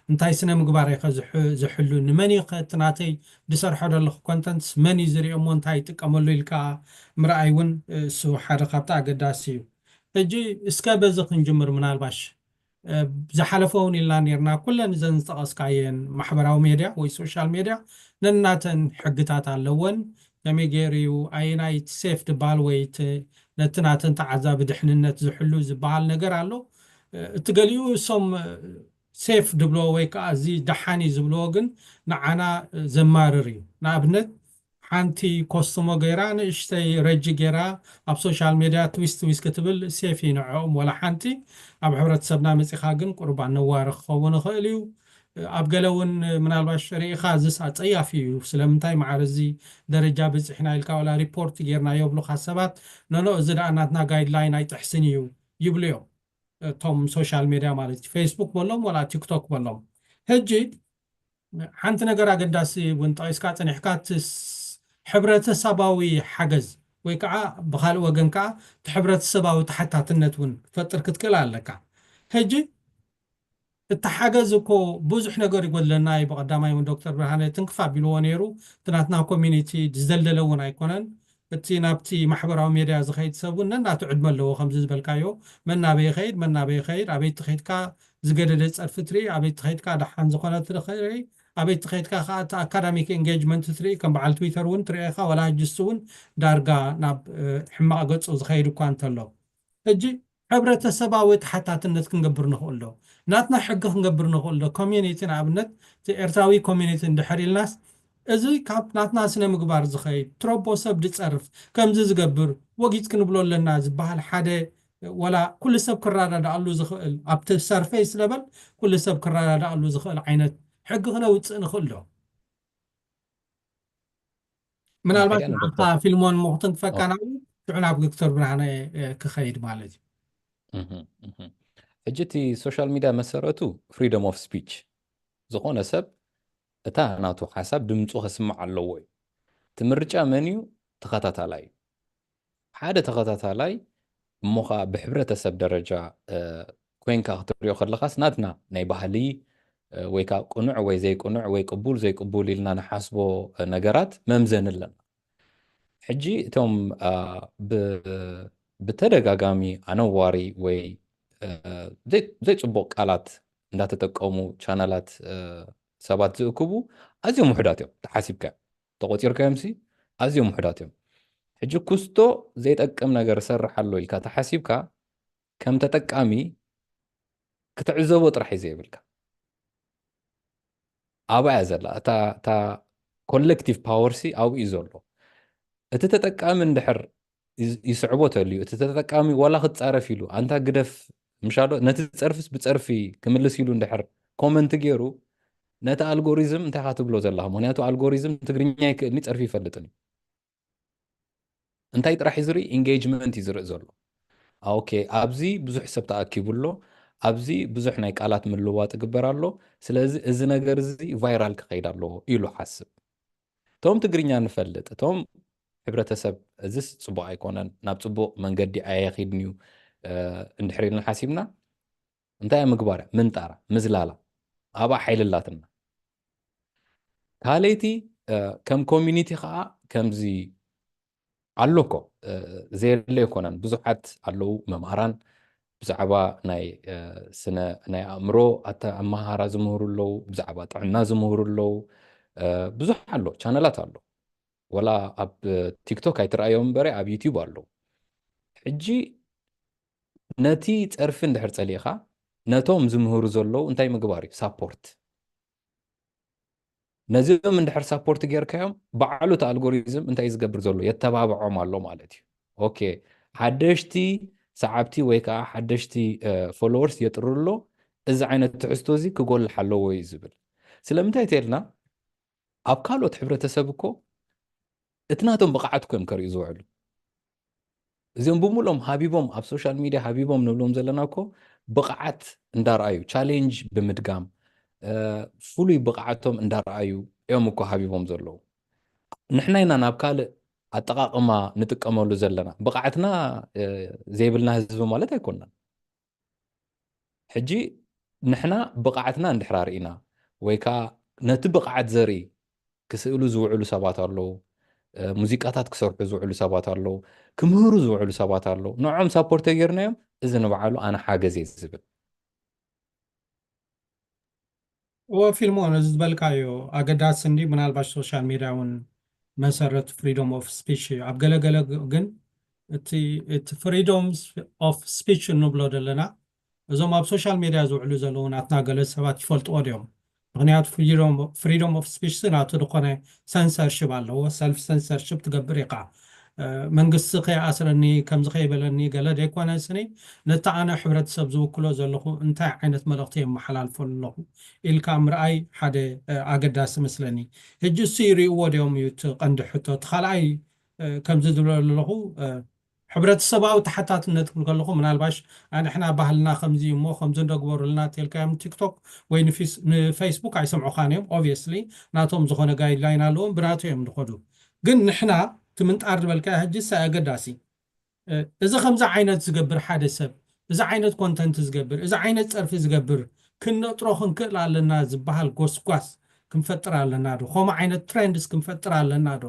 እንታይ ስነ ምግባር እየ ዝሕሉ፣ ንመን እዩ እቲ ናተይ ዝሰርሖ ዘለኹ ኮንተንትስ መን እዩ ዝሪኦ እሞ እንታይ ይጥቀመሉ ኢልካ ምርኣይ እውን እሱ ሓደ ካብቲ ኣገዳሲ እዩ። ሕጂ እስከ በዚ ክንጅምር። ምናልባሽ ዝሓለፈ እውን ኢልና ነርና፣ ኩለን እዘን ዝጠቐስካየን ማሕበራዊ ሜድያ ወይ ሶሻል ሜድያ ነናተን ሕግታት ኣለወን። ከመይ ገይሩ እዩ ኣየናይ ሴፍ ዝበሃል ወይ ነቲ ናተን ተዓዛቢ ድሕንነት ዝሕሉ ዝበሃል ነገር ኣሎ። እቲ ገሊኡ እሶም ሴፍ ድብሎ ወይ ከዓ እዚ ደሓን እዩ ዝብልዎ ግን ንዓና ዘማርር እዩ። ንኣብነት ሓንቲ ኮስትሞ ገይራ ንእሽተይ ረጂ ገይራ ኣብ ሶሻል ሜድያ ትዊስት ትዊስት ክትብል ሴፍ እዩ ንዕኦም ወላ ሓንቲ። ኣብ ሕብረተሰብና መፂኻ ግን ቁሩብ ኣነዋሪ ክኸውን ይኽእል እዩ። ኣብ ገለ እውን ምናልባሽ ርኢኻ እዚስ ኣፀያፊ እዩ፣ ስለምንታይ ማዕረ እዚ ደረጃ በፂሕና ኢልካ ወላ ሪፖርት ጌርና የብሉኻ ሰባት። ኖኖ እዚ ደኣ ናትና ጋይድላይን ኣይጥሕስን እዩ ይብሉ እዮም። እቶም ሶሻል ሜድያ ማለት እዩ፣ ፌስቡክ በሎም ወላ ቲክቶክ በሎም። ሕጂ ሓንቲ ነገር ኣገዳሲ እውን ጠቒስካ ፀኒሕካ፣ እቲ ሕብረተሰባዊ ሓገዝ ወይ ከዓ ብካልእ ወገን ከዓ እቲ ሕብረተሰባዊ ተሓታትነት እውን ክትፈጥር ክትክእል ኣለካ። ሕጂ እቲ ሓገዝ እኮ ብዙሕ ነገር ይጎድለና እዩ። ብቐዳማይ እውን ዶክተር ብርሃነ ትንክፍ ኣቢልዎ ነይሩ። እቲ ናትና ኮሚኒቲ ዝደልደለ እውን ኣይኮነን። እቲ ናብቲ ማሕበራዊ ሜድያ ዝኸይድ ሰብ እውን ነናቱ ዕድመ ኣለዎ። ከምዚ ዝበልካዮ መናበይ ይኸይድ፣ መናበይ ይኸይድ፣ ኣበይ ትኸይድካ ዝገደደ ፀርፊ ትርኢ፣ ኣበይ ትኸይድካ ደሓን ዝኾነ ትርኢ፣ ኣበይ ትኸይድካ ከዓ እቲ ኣካዳሚክ ኤንጌጅመንት ትርኢ። ከም በዓል ትዊተር እውን ትርኢ ኢኻ፣ ወላ ሕጅስ እውን ዳርጋ ናብ ሕማቕ ገፁ ዝኸይድ እኳ እንተሎ። ሕጂ ሕብረተሰባዊ ተሓታትነት ክንገብር ንኽእል ዶ? ናትና ሕጊ ክንገብር ንኽእል ዶ? ኮሚኒቲ ንኣብነት እቲ ኤርትራዊ ኮሚኒቲ እንድሕር ኢልናስ እዚ ካብ ናትና ስነ ምግባር ዝኸይድ ትረቦ ሰብ ዝፀርፍ ከምዚ ዝገብር ወጊት ክንብሎ ኣለና ዝበሃል ሓደ ወላ ኩሉ ሰብ ክረዳዳኣሉ ዝኽእል ኣብቲ ሰርፌስ ለበል ኩሉ ሰብ ክረዳዳኣሉ ዝኽእል ዓይነት ሕጊ ክነውፅእ ንኽእል ዶ? ምናልባት ንዓኻ ፊልሞን ሞኽትን ክፈካ ናብኡ ሽዑ ናብ ዶክተር ብርሃነ ክኸይድ ማለት እዩ። ሕጂ እቲ ሶሻል ሚድያ መሰረቱ ፍሪደም ኦፍ ስፒች፣ ዝኾነ ሰብ እታ ናቱ ሓሳብ ድምፁ ከስምዕ ኣለዎ እዩ። እቲ ምርጫ መን እዩ? ተኸታታላይ እዩ። ሓደ ተኸታታላይ እሞ ከዓ ብሕብረተሰብ ደረጃ ኮይንካ ክትሪኦ ከለኻስ ናትና ናይ ባህሊ ወይ ከዓ ቅኑዕ ወይ ዘይቅኑዕ ወይ ቅቡል ዘይቅቡል ኢልና ንሓስቦ ነገራት መምዘኒ ኣለና። ሕጂ እቶም ብተደጋጋሚ ኣነዋሪ ወይ ዘይፅቡቕ ቃላት እንዳተጠቀሙ ቻነላት ሰባት ዝእክቡ ኣዝዮም ውሑዳት እዮም። ተሓሲብካ ተቆፂርካዮም ሲ ኣዝዮም ውሑዳት እዮም። ሕጂ ኩስቶ ዘይጠቅም ነገር እሰርሕ ኣሎ ኢልካ ተሓሲብካ ከም ተጠቃሚ ክትዕዘቦ ጥራሕ እዩ ዘይብልካ። ኣብኣ እያ ዘላ። እታ እታ ኮሌክቲቭ ፓወር ሲ ኣብኡ እዩ ዘሎ። እቲ ተጠቃሚ እንድሕር ይስ- ይስዕቦ ተልዩ፣ እቲ ተጠቃሚ ዋላ ክትጻረፍ ኢሉ፣ ኣንታ ግደፍ ምሻሎ፣ ነቲ ጸርፍስ ብጸርፊ ክምልስ ኢሉ እንድሕር ኮመንት ገይሩ፣ ነቲ ኣልጎሪዝም እንታይ ኢኻ ትብሎ ዘለኻ? ምኽንያቱ ኣልጎሪዝም ትግርኛ ይክእልኒ፣ ጸርፊ ይፈልጥን እዩ። እንታይ ጥራሕ እዩ ዝርኢ? ኢንጌጅመንት እዩ ዝርኢ ዘሎ። ኦኬ፣ ኣብዚ ብዙሕ ሰብ ተኣኪቡ ኣሎ፣ ኣብዚ ብዙሕ ናይ ቃላት ምልውዋጥ ይግበር ኣሎ። ስለዚ እዚ ነገር እዚ ቫይራል ክኸይድ ኣለዎ ኢሉ ሓስብ። እቶም ትግርኛ ንፈልጥ፣ እቶም ሕብረተሰብ፣ እዚስ ጽቡቕ ኣይኮነን፣ ናብ ጽቡቕ መንገዲ ኣየኺድን እዩ እንድሕር ኢልና ሓሲብና፣ እንታይ ምግባር እያ? ምንጣራ፣ ምዝላላ። ኣብኣ ሓይሊ ኣላትና። ካልኣይቲ፣ ከም ኮሚኒቲ ከዓ ከምዚ ኣሎ እኮ፣ ዘየለ ኣይኮነን። ብዙሓት ኣለዉ መምሃራን፣ ብዛዕባ ናይ ስነ ናይ ኣእምሮ ኣተ ኣመሃራ ዝምህሩ ኣለዉ፣ ብዛዕባ ጥዕና ዝምህሩ ኣለዉ። ብዙሕ ኣሎ፣ ቻነላት ኣሎ። ወላ ኣብ ቲክቶክ ኣይትረኣዮም እምበረ ኣብ ዩቲዩብ ኣለዉ። ሕጂ ነቲ ጸርፊ እንድሕር ጸሊእኻ፣ ነቶም ዝምህሩ ዘለዉ እንታይ ምግባር እዩ? ሳፖርት። ነዚኦም እንድሕር ሳፖርት ጌርካዮም፣ ባዕሉ እቲ ኣልጎሪዝም እንታይ ዝገብር ዘሎ? የተባብዖም ኣሎ ማለት እዩ። ኦኬ፣ ሓደሽቲ ሰዓብቲ ወይ ከዓ ሓደሽቲ ፎሎወርስ የጥሩ ኣሎ፣ እዚ ዓይነት ትሕዝቶ እዚ ክጎልሕ ኣለዎ እዩ ዝብል። ስለምንታይ ተልና፣ ኣብ ካልኦት ሕብረተሰብ እኮ እቲ ናቶም ብቕዓት እኮ እዮም ከርእዩ ዝውዕሉ። እዚኦም ብምሎም ሃቢቦም ኣብ ሶሻል ሚድያ ሃቢቦም ንብሎም ዘለና እኮ ብቕዓት እንዳረኣዩ፣ ቻሌንጅ ብምድጋም፣ ፍሉይ ብቕዓቶም እንዳረኣዩ እዮም እኮ ሃቢቦም ዘለዉ። ንሕና ኢና ናብ ካልእ ኣጠቓቕማ ንጥቀመሉ ዘለና። ብቕዓትና ዘይብልና ህዝቢ ማለት ኣይኮናን። ሕጂ ንሕና ብቕዓትና እንድሕር ኣርኢና፣ ወይ ከዓ ነቲ ብቕዓት ዘርኢ ክስእሉ ዝውዕሉ ሰባት ኣለዉ፣ ሙዚቃታት ክሰርሑ ዝውዕሉ ሰባት ኣለዉ፣ ክምህሩ ዝውዕሉ ሰባት ኣለዉ። ንዖም ሳፖርት ተጌርናዮም፣ እዚ ንባዕሉ ኣነ ሓገዝ እየ ዝብል። እወ ፊልሞን፣ እዚ ዝበልካዮ ኣገዳሲ እንዲ፣ ምናልባሽ ሶሻል ሚድያ እውን መሰረት ፍሪዶም ኦፍ ስፒች እዩ። ኣብ ገለገለ ግን እቲ ፍሪዶም ኦፍ ስፒች እንብሎ ዘለና፣ እዞም ኣብ ሶሻል ሚድያ ዝውዕሉ ዘለዉ ናትና ገለ ሰባት ይፈልጥዎ ድዮም? ምክንያቱ ፍሪዶም ኦፍ ስፒች ናቱ ዝኾነ ሰንሰርሽፕ ኣለዎ። ሰልፍ ሰንሰርሽፕ ትገብር ኢኻ። መንግስቲ ከይኣስረኒ፣ ከምዚ ከይበለኒ ገለ ደይኮነ ስኒ፣ ነቲ ኣነ ሕብረተሰብ ዝውክሎ ዘለኹ እንታይ ዓይነት መልእኽቲ የመሓላልፈሉ ኣለኹ ኢልካ ምርኣይ ሓደ ኣገዳሲ መስለኒ። ሕጂ እሱ ይርእይዎ ድዮም እዩ እቲ ቀንዲ ሕቶ። እቲ ካልኣይ ከምዚ ዝብለሉ ኣለኹ፣ ሕብረተሰባዊ ተሓታትነት ክብል ከለኹ፣ ምናልባሽ ኣንሕና ባህልና ከምዚ እዩ እሞ ከምዚ እንደግበሩልና ተልካዮም ቲክቶክ ወይ ንፌስቡክ ኣይሰምዑኻን እዮም። ኦብቪየስሊ ናቶም ዝኾነ ጋይድላይን ኣለዎም፣ ብናቱ እዮም ዝኸዱ። ግን ንሕና እቲ ምንጣር ዝበልካ ሕጂ ሳይ ኣገዳሲ፣ እዚ ከምዚ ዓይነት ዝገብር ሓደ ሰብ፣ እዚ ዓይነት ኮንተንት ዝገብር፣ እዚ ዓይነት ጸርፊ ዝገብር ክንነጥሮ ክንክእል ኣለና ዝበሃል ጎስጓስ ክንፈጥር ኣለና ዶ? ከምኡ ዓይነት ትሬንድስ ክንፈጥር ኣለና ዶ?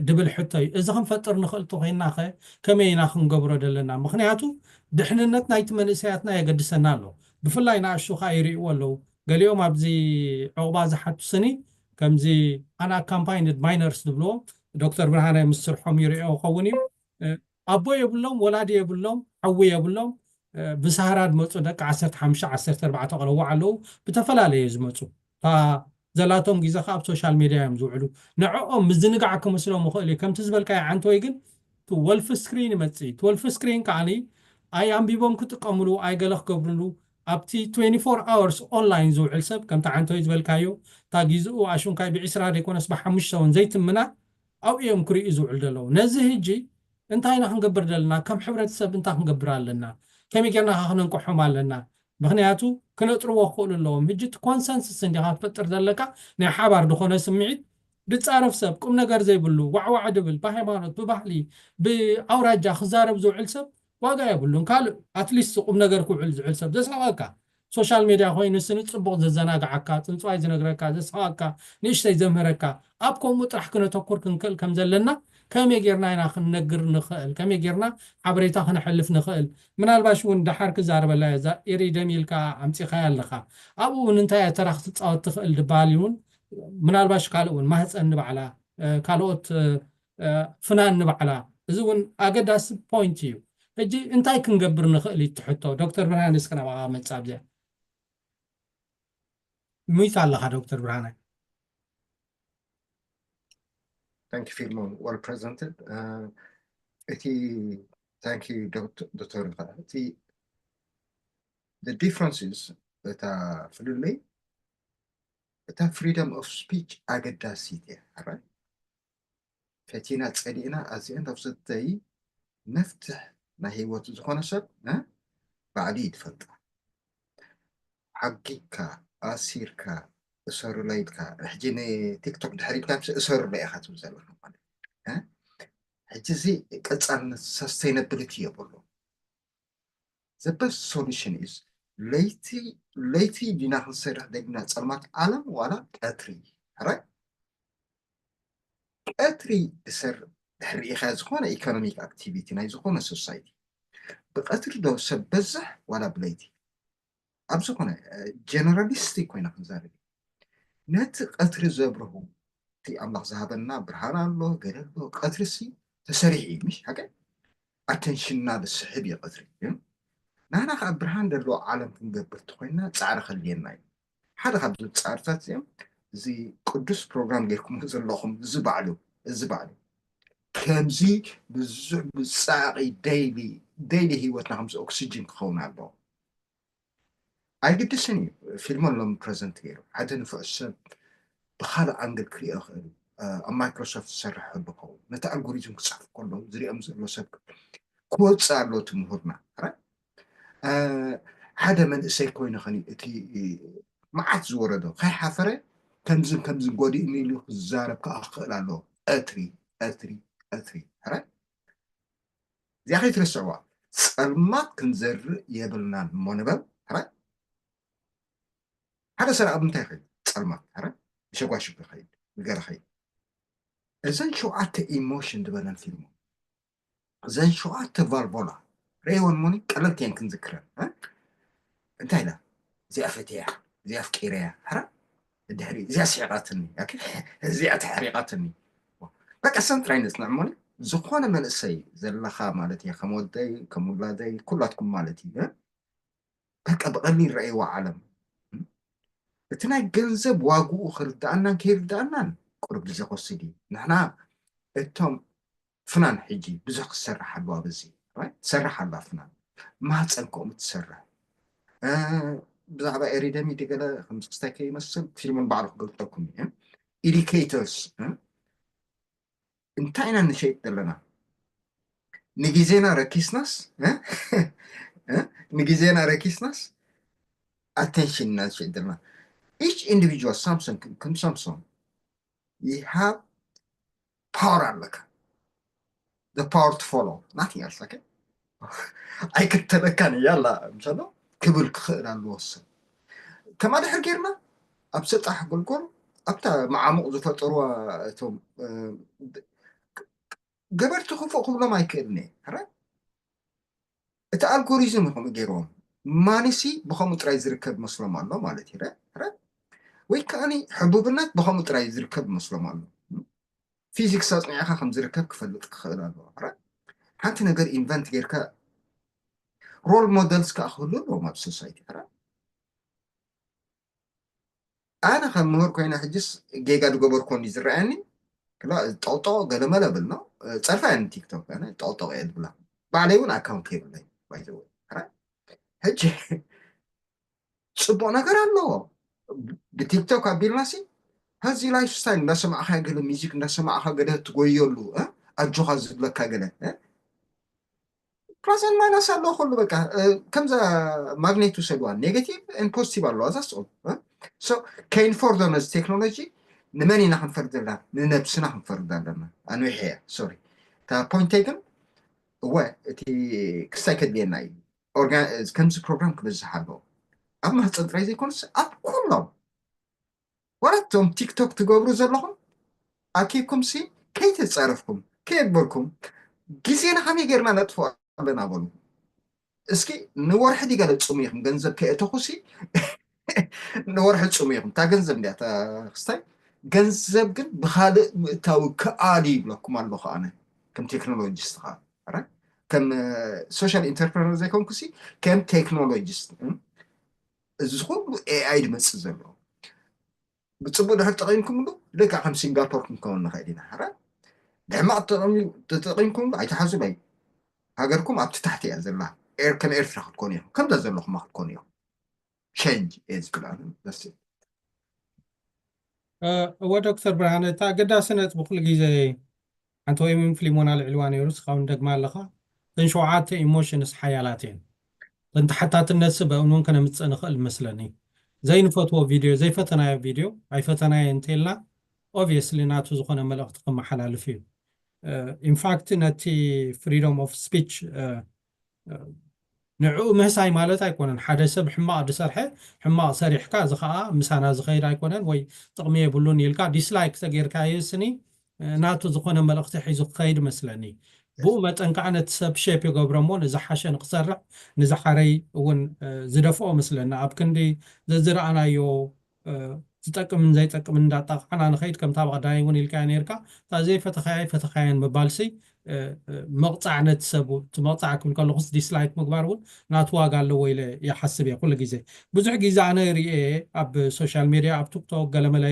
ድብል ሕቶ እዩ። እዚ ክንፈጥር ንኽእል ተኾይንና ኸ ከመይ ኢና ክንገብሮ ዘለና? ምኽንያቱ ድሕንነት ናይቲ መንእሰያትና የገድሰና ኣሎ። ብፍላይ ንኣሽቱ ኸኣ ይርእይዎ ኣለዉ። ገሊኦም ኣብዚ ዕቑባ ዝሓቱ ስኒ ከምዚ ኣንኣካምፓይንድ ማይነርስ ዝብልዎም ዶክተር ብርሃነ ምስ ስርሖም ይርእዮ ክኸውን እዩ። ኣቦ የብሎም፣ ወላዲ የብሎም፣ ሓዊ የብሎም። ብሳህራ ዝመፁ ደቂ ዓሰርተ ሓሙሽተ ዓሰርተ ኣርባዕተ ቆለዋዕ ኣለዉ። ብተፈላለየ ዝመፁ እታ ዘላቶም ግዜ ከዓ ኣብ ሶሻል ሚድያ እዮም ዝውዕሉ። ንዕኦም ምዝንጋዕ ክመስሎም ይኽእል እዩ። ከምቲ ዝበልካዮ ዓንተወይ ግን እቲ ወልፍ ስክሪን ይመፅእ። እቲ ወልፍ ስክሪን ከዓ ኣይ ኣንቢቦም ክጥቀምሉ ኣይ ገለ ክገብርሉ ኣብቲ ትዌንቲ ፎር ኣወርስ ኦንላይን ዝውዕል ሰብ ከምቲ ዓንተወይ ዝበልካዮ እታ ግዜኡ ኣሽንኳይ ብዒስራ ዘይኮነስ ብሓሙሽተ እውን ዘይትምና ኣብኡ እዮም ክርእዩ ዝውዕሉ ዘለዉ። ነዚ ህጂ እንታይ ኢና ክንገብር ዘለና? ከም ሕብረተሰብ እንታይ ክንገብር ኣለና? ከመይ ጌርና ከ ክነንቅሖም ኣለና? ምኽንያቱ ክነጥርዎ ክኽእሉ ኣለዎም። ህጂ እቲ ኮንሰንስስ እንዲኻ ትፈጥር ዘለካ ናይ ሓባር ዝኾነ ስምዒት ድጻረፍ ሰብ ቁም ነገር ዘይብሉ ዋዕዋዕ ድብል ብሃይማኖት ብባህሊ ብኣውራጃ ክዛረብ ዝውዕል ሰብ ዋጋ የብሉን። ካልእ ኣትሊስት ቁም ነገር ክውዕል ዝውዕል ሰብ ዘስሕቐካ ሶሻል ሜድያ ኮይኑ ስኒ ጽቡቕ ዘዘናግዓካ ጽንጽዋይ ዝነግረካ ዘስሕቐካ ንእሽተይ ዘምህረካ ኣብ ከምኡ ጥራሕ ክነተኩር ክንክእል ከም ዘለና ከመይ ጌርና ኢና ክንነግር ንኽእል? ከመይ ጌርና ሓበሬታ ክነሕልፍ ንኽእል? ምናልባሽ እውን ደሓር ክዛረበላ እያ እዛ ኢሪደም ኢልካ ኣምጺኻያ ኣለኻ። ኣብኡ እውን እንታይ እያ ተራ ክትጻወት ትኽእል ድበሃል እውን ምናልባሽ ካልእ እውን ማህፀን ንባዕላ ካልኦት ፍናን ንባዕላ እዚ እውን ኣገዳሲ ፖይንት እዩ። ሕጂ እንታይ ክንገብር ንኽእል እዩ ትሕቶ ዶክተር ብርሃን እስኪ ናባኻ መጻ ኣብዚኣ ሚት ኣለኻ ዶክተር ብርሃነ። Thank you, Filmon. Well presented. እቲ thank you, ዶክተር። እቲ the differences፣ እታ ፍልልይ፣ እታ freedom of speech ኣገዳሲት እያ። ሕራይ ፈቲና ጸሊእና፣ at the end of the day፣ መፍትሕ ናይ ህይወቱ ዝኾነ ሰብ ባዕሉ እዩ ዝፈልጣ። ሓጊግካ፣ ኣሲርካ፣ እሰሩለይ ኢልካ፣ ሕጂ ንቲክቶክ ድሕር ኢልካ ምስ እሰሩለይ ኢኻ ትብል ዘለኻ ማለት እዩ። ሕጂ እዚ ቀጻልነት፣ sustainability የብሉ። The best solution is ለይቲ ለይቲ ዲና ክንሰርሕ ደሊና ጸልማት ዓለም ዋላ ቀትሪ? ሕራይ ቀትሪ እሰር ድሕሪ ኢኻ ዝኾነ economic activity ናይ ዝኾነ society ብቀትሪ ዶ ሰብ በዝሕ ዋላ ብለይቲ? ኣብ ዝኾነ generalistic ኮይና ክንዛረብ ነቲ ቀትሪ ዘብርሁ እቲ ኣምላኽ ዝሃበና ብርሃን ኣሎ፣ ገለ ኣሎ። ቀትሪ ሲ ተሰሪሑ እዩ፣ ምሽ ሓቀ ኣተንሽንና ዝስሕብ እዩ ቀትሪ። ግን ንሕና ከዓ ብርሃን ዘለዎ ዓለም ክንገብር እንተኮይንና ፃዕሪ ከድልየና እዩ። ሓደ ካብዚ ፃዕርታት እዚኦም እዚ ቅዱስ ፕሮግራም ጌርኩም ዘለኹም እዚ ባዕሉ እዚ ባዕሉ ከምዚ ብዙሕ ብፃዕቂ ዳይሊ ዳይሊ ህይወትና ከምዚ ኦክሲጅን ክኸውን ኣለዎ። ኣይግድስን እዩ ፊልሞን ሎሚ ፕረዘንት ገይሩ ሓደ ንፍዑ ሰብ ብካልእ ኣንግል ክሪኦ ይኽእል እዩ። ኣብ ማይክሮሶፍት ዝሰርሕ ኣሎ ኸውን ነቲ ኣልጎሪዝም ክፅሕፍ ከሎ ዝሪኦም ዘሎ ሰብ ክወፅእ ኣሎ እቲ ምሁርና። ሓደ መንእሰይ ኮይኑ ኸኒ እቲ መዓት ዝወረዶ ከይሓፈረ ከምዝን ከምዝን ጎዲእኒ ኢሉ ክዛረብ ከዓ ክኽእል ኣለዎ። ቀትሪ ቀትሪ ቀትሪ ሕራይ እዚኣ ከይትርስዕዋ። ጸልማት ክንዘርእ የብልናን እሞ ንበል። ሕራይ ሓደ ሰብ ኣብ ምንታይ ይኸይድ? ጸልማት። ሕራይ ብሸጓሽጉ ይኸይድ፣ ብገለ ይኸይድ። እዘን ሸውዓተ ኢሞሽን ዝበለን ፊልሙ እዘን ሸውዓተ ቫልቮላ ረእይወን ሞኒ ቀለልቲ እየን ክንዝክረን። እንታይ ኢላ? እዚኣ ፈትያ፣ እዚኣ ኣፍቂረያ። ሕራ ድሕሪ እዚኣ ስሒቓትኒ፣ እዚኣ ተሕሪቓትኒ። በቃ ሰን ጥራይ ነጽንዕ ሞኒ ዝኾነ መንእሰይ ዘለኻ ማለት እየ፣ ከም ወደይ ከም ውላደይ ኩላትኩም ማለት እዩ። በቃ ብቐሊል ረእይዋ ዓለም። እቲ ናይ ገንዘብ ዋግኡ ክርዳኣናን ከይርዳኣናን ቁሩብ ግዜ ክወስድ እዩ። ንሕና እቶም ፍናን ሕጂ ብዙሕ ክትሰርሕ ኣለዋ። በዚ ትሰርሕ ኣላ ፍናን ማህፀን ከምኡ ትሰርሕ። ብዛዕባ ኤሪደሚ ድገለ ከምዚ ክስታይ ከይመስል ፊልሙን ባዕሉ ክገልጠኩም እዩ። ኢዲኬተርስ እንታይ ኢና ንሸይጥ ዘለና? ንግዜና ረኪስናስ ንግዜና ረኪስናስ ኣቴንሽን ኢና ንሸይጥ ዘለና። ኢች ኢንዲቪጁዋል ሳምሶን ከም ሳምሶን you have power ኣለካ። The power to follow, nothing else. Okay? ኣይክተለካን እያ ኣላ ምሰሎ ክብል ክኽእል ኣለዎ ሰብ። ከማ ድሕር ጌርና ኣብ ሰጣሕ ጎልጎል ኣብታ መዓሙቕ ዝፈጠርዋ እቶም ገበርቲ ክፉእ ክብሎም ኣይክእልን እየ። ሕራይ እቲ ኣልጎሪዝም እዩ ከምኡ ገይርዎም። ማኒሲ ብኸምኡ ጥራይ ዝርከብ መስሎም ኣሎ ማለት እዩ። ሕራይ ወይ ከዓኒ ሕቡብነት ብኸምኡ ጥራይ ዝርከብ መስሎም ኣሎ። ፊዚክስ ኣፅኒዕካ ከም ዝርከብ ክፈልጥ ክኽእል ኣለዎ። ሕራይ ሓንቲ ነገር ኢንቨንት ጌርካ ሮል ሞደልስ ከዓ ክህሉ ኣለዎም ኣብ ሶሳይቲ። ሕራይ ኣነ ከም ምሁር ኮይነ ሕጅስ ጌጋ ዝገበርኮ እንዲ ዝረኣየኒ ክላ ጠቕጠቕ ገለመለ ብል ነው። ፀርፋ እየ ንቲክቶክ ኣነ ጠቕጠቕ እየ ዝብላ። ባዕለይ እውን ኣካውንት የብለይ ባይዘወ። ሕጂ ፅቡቅ ነገር ኣለዎ። ብቲክቶክ ኣቢልናሲ ሀዚ ላይፍ ስታይል እንዳሰማዕካ ገለ ሚዚክ እንዳሰማዕካ ገለ ትጎየሉ ኣጆኻ ዝብለካ ገለ ፕላስ ን ማይናስ ኣለዎ። ኩሉ በቃ ከምዛ ማግኔት ውሰድዋ፣ ኔጌቲቭ ን ፖዚቲቭ ኣለዋ። ዛስ ኦል። ከይንፈርዶ ነዚ ቴክኖሎጂ ንመን ኢና ክንፈርድ ዘለና? ንነብስና ክንፈርድ ኣለና። ኣንዊሐ እያ ሶሪ። እታ ፖይንተይ ግን እወ እቲ ክስታይ ከድልየና እዩ። ከምዚ ፕሮግራም ክበዝሕ ኣለዎ። ኣብ ማህፀን ጥራይ ዘይኮነስ ኣብ ኩሎም ዋላ እቶም ቲክቶክ ትገብሩ ዘለኹም ኣኪብኩም ሲ ከይተፃረፍኩም ከየበልኩም ግዜና ከመይ ጌርና ነጥፎ ኣለና በሉ እስኪ። ንወርሒ ዲገለ ፅሙ ኢኹም ገንዘብ ከየእተኹ ሲ ንወርሒ ፅሙ ኢኹም እታ ገንዘብ እንዲያ ክስታይ። ገንዘብ ግን ብካልእ ምእታዊ ክኣል ይብለኩም ኣለኹ ኣነ ከም ቴክኖሎጂስት ከዓ ከም ሶሻል ኢንተርፕረነር ዘይኮንኩ ሲ ከም ቴክኖሎጂስት እዚ ኩሉ ኤኣይ ዝመፅእ ዘሎ ብፅቡቅ ድሕር ጠቂምኩምሉ ልክዕ ከም ሲንጋፖር ክንከውን ንኽእል ኢና። ሕራይ ብሕማቕ ተጠቒምኩም ኣይትሓዙ በይ። ሃገርኩም ኣብቲ ታሕቲ እያ ዘላ። ከም ኤርትራ ክትኮኑ ኢኹም፣ ከምዛ ዘለኹማ ክትኮኑ ኢኹም። ቸንጅ እየ ዝብል ኣነ። እወ፣ ዶክተር ብርሃነ፣ እታ ኣገዳሲ ነጥቢ ኩሉ ግዜ ሓንቲ ወይ ምን ፊልሞና ልዕልዋ ነይሩ፣ እስኻ እውን ደግማ ኣለኻ። እተን ሸውዓተ ኢሞሽንስ ሓያላት እየን። እተን ተሓታትነት ስብ እውን ከነምፅእ ንኽእል መስለኒ። ዘይንፈትዎ ቪድዮ፣ ዘይፈተናዮ ቪድዮ ኣይፈተናዮ እንተልና ኦብቪየስሊ ናቱ ዝኾነ መልእኽቲ ክመሓላልፍ እዩ። ኢንፋክት ነቲ ፍሪዶም ኦፍ ስፒች ንዕኡ ምህሳይ ማለት ኣይኮነን። ሓደ ሰብ ሕማቕ ዝሰርሐ ሕማቕ ሰሪሕካ፣ እዚ ከዓ ምሳና ዝኸይድ ኣይኮነን ወይ ጥቕሚ የብሉን ኢልካ ዲስላይክ ተጌርካዮ ስኒ ናቱ ዝኾነ መልእኽቲ ሒዙ ክኸይድ መስለኒ። ብኡ መጠን ከዓ ነቲ ሰብ ሼፕ ይገብሮ እሞ ንዝሓሸ ንክሰርሕ ንዝሓረይ እውን ዝደፍኦ መስለኒ። ኣብ ክንዲ ዘዝረኣናዮ ዝጠቅምን ዘይጠቅምን እንዳጣቕዓና ንኸይድ ከምታ ብቐዳይ እውን ኢልካዮ ነርካ። እታ ዘይፈተኻያ ኣይፈተኻያን ምባልሲ መቕፃዕ ነቲ ሰብ እቲ መቕፃዕ ክብል ከለኹስ ዲስላይክ ምግባር እውን ናቱ ዋጋ ኣለዎ ኢለ ይሓስብ እየ ኩሉ ግዜ። ብዙሕ ግዜ ኣነ ርእየ ኣብ ሶሻል ሜድያ ኣብ ቲክቶክ ገለመለ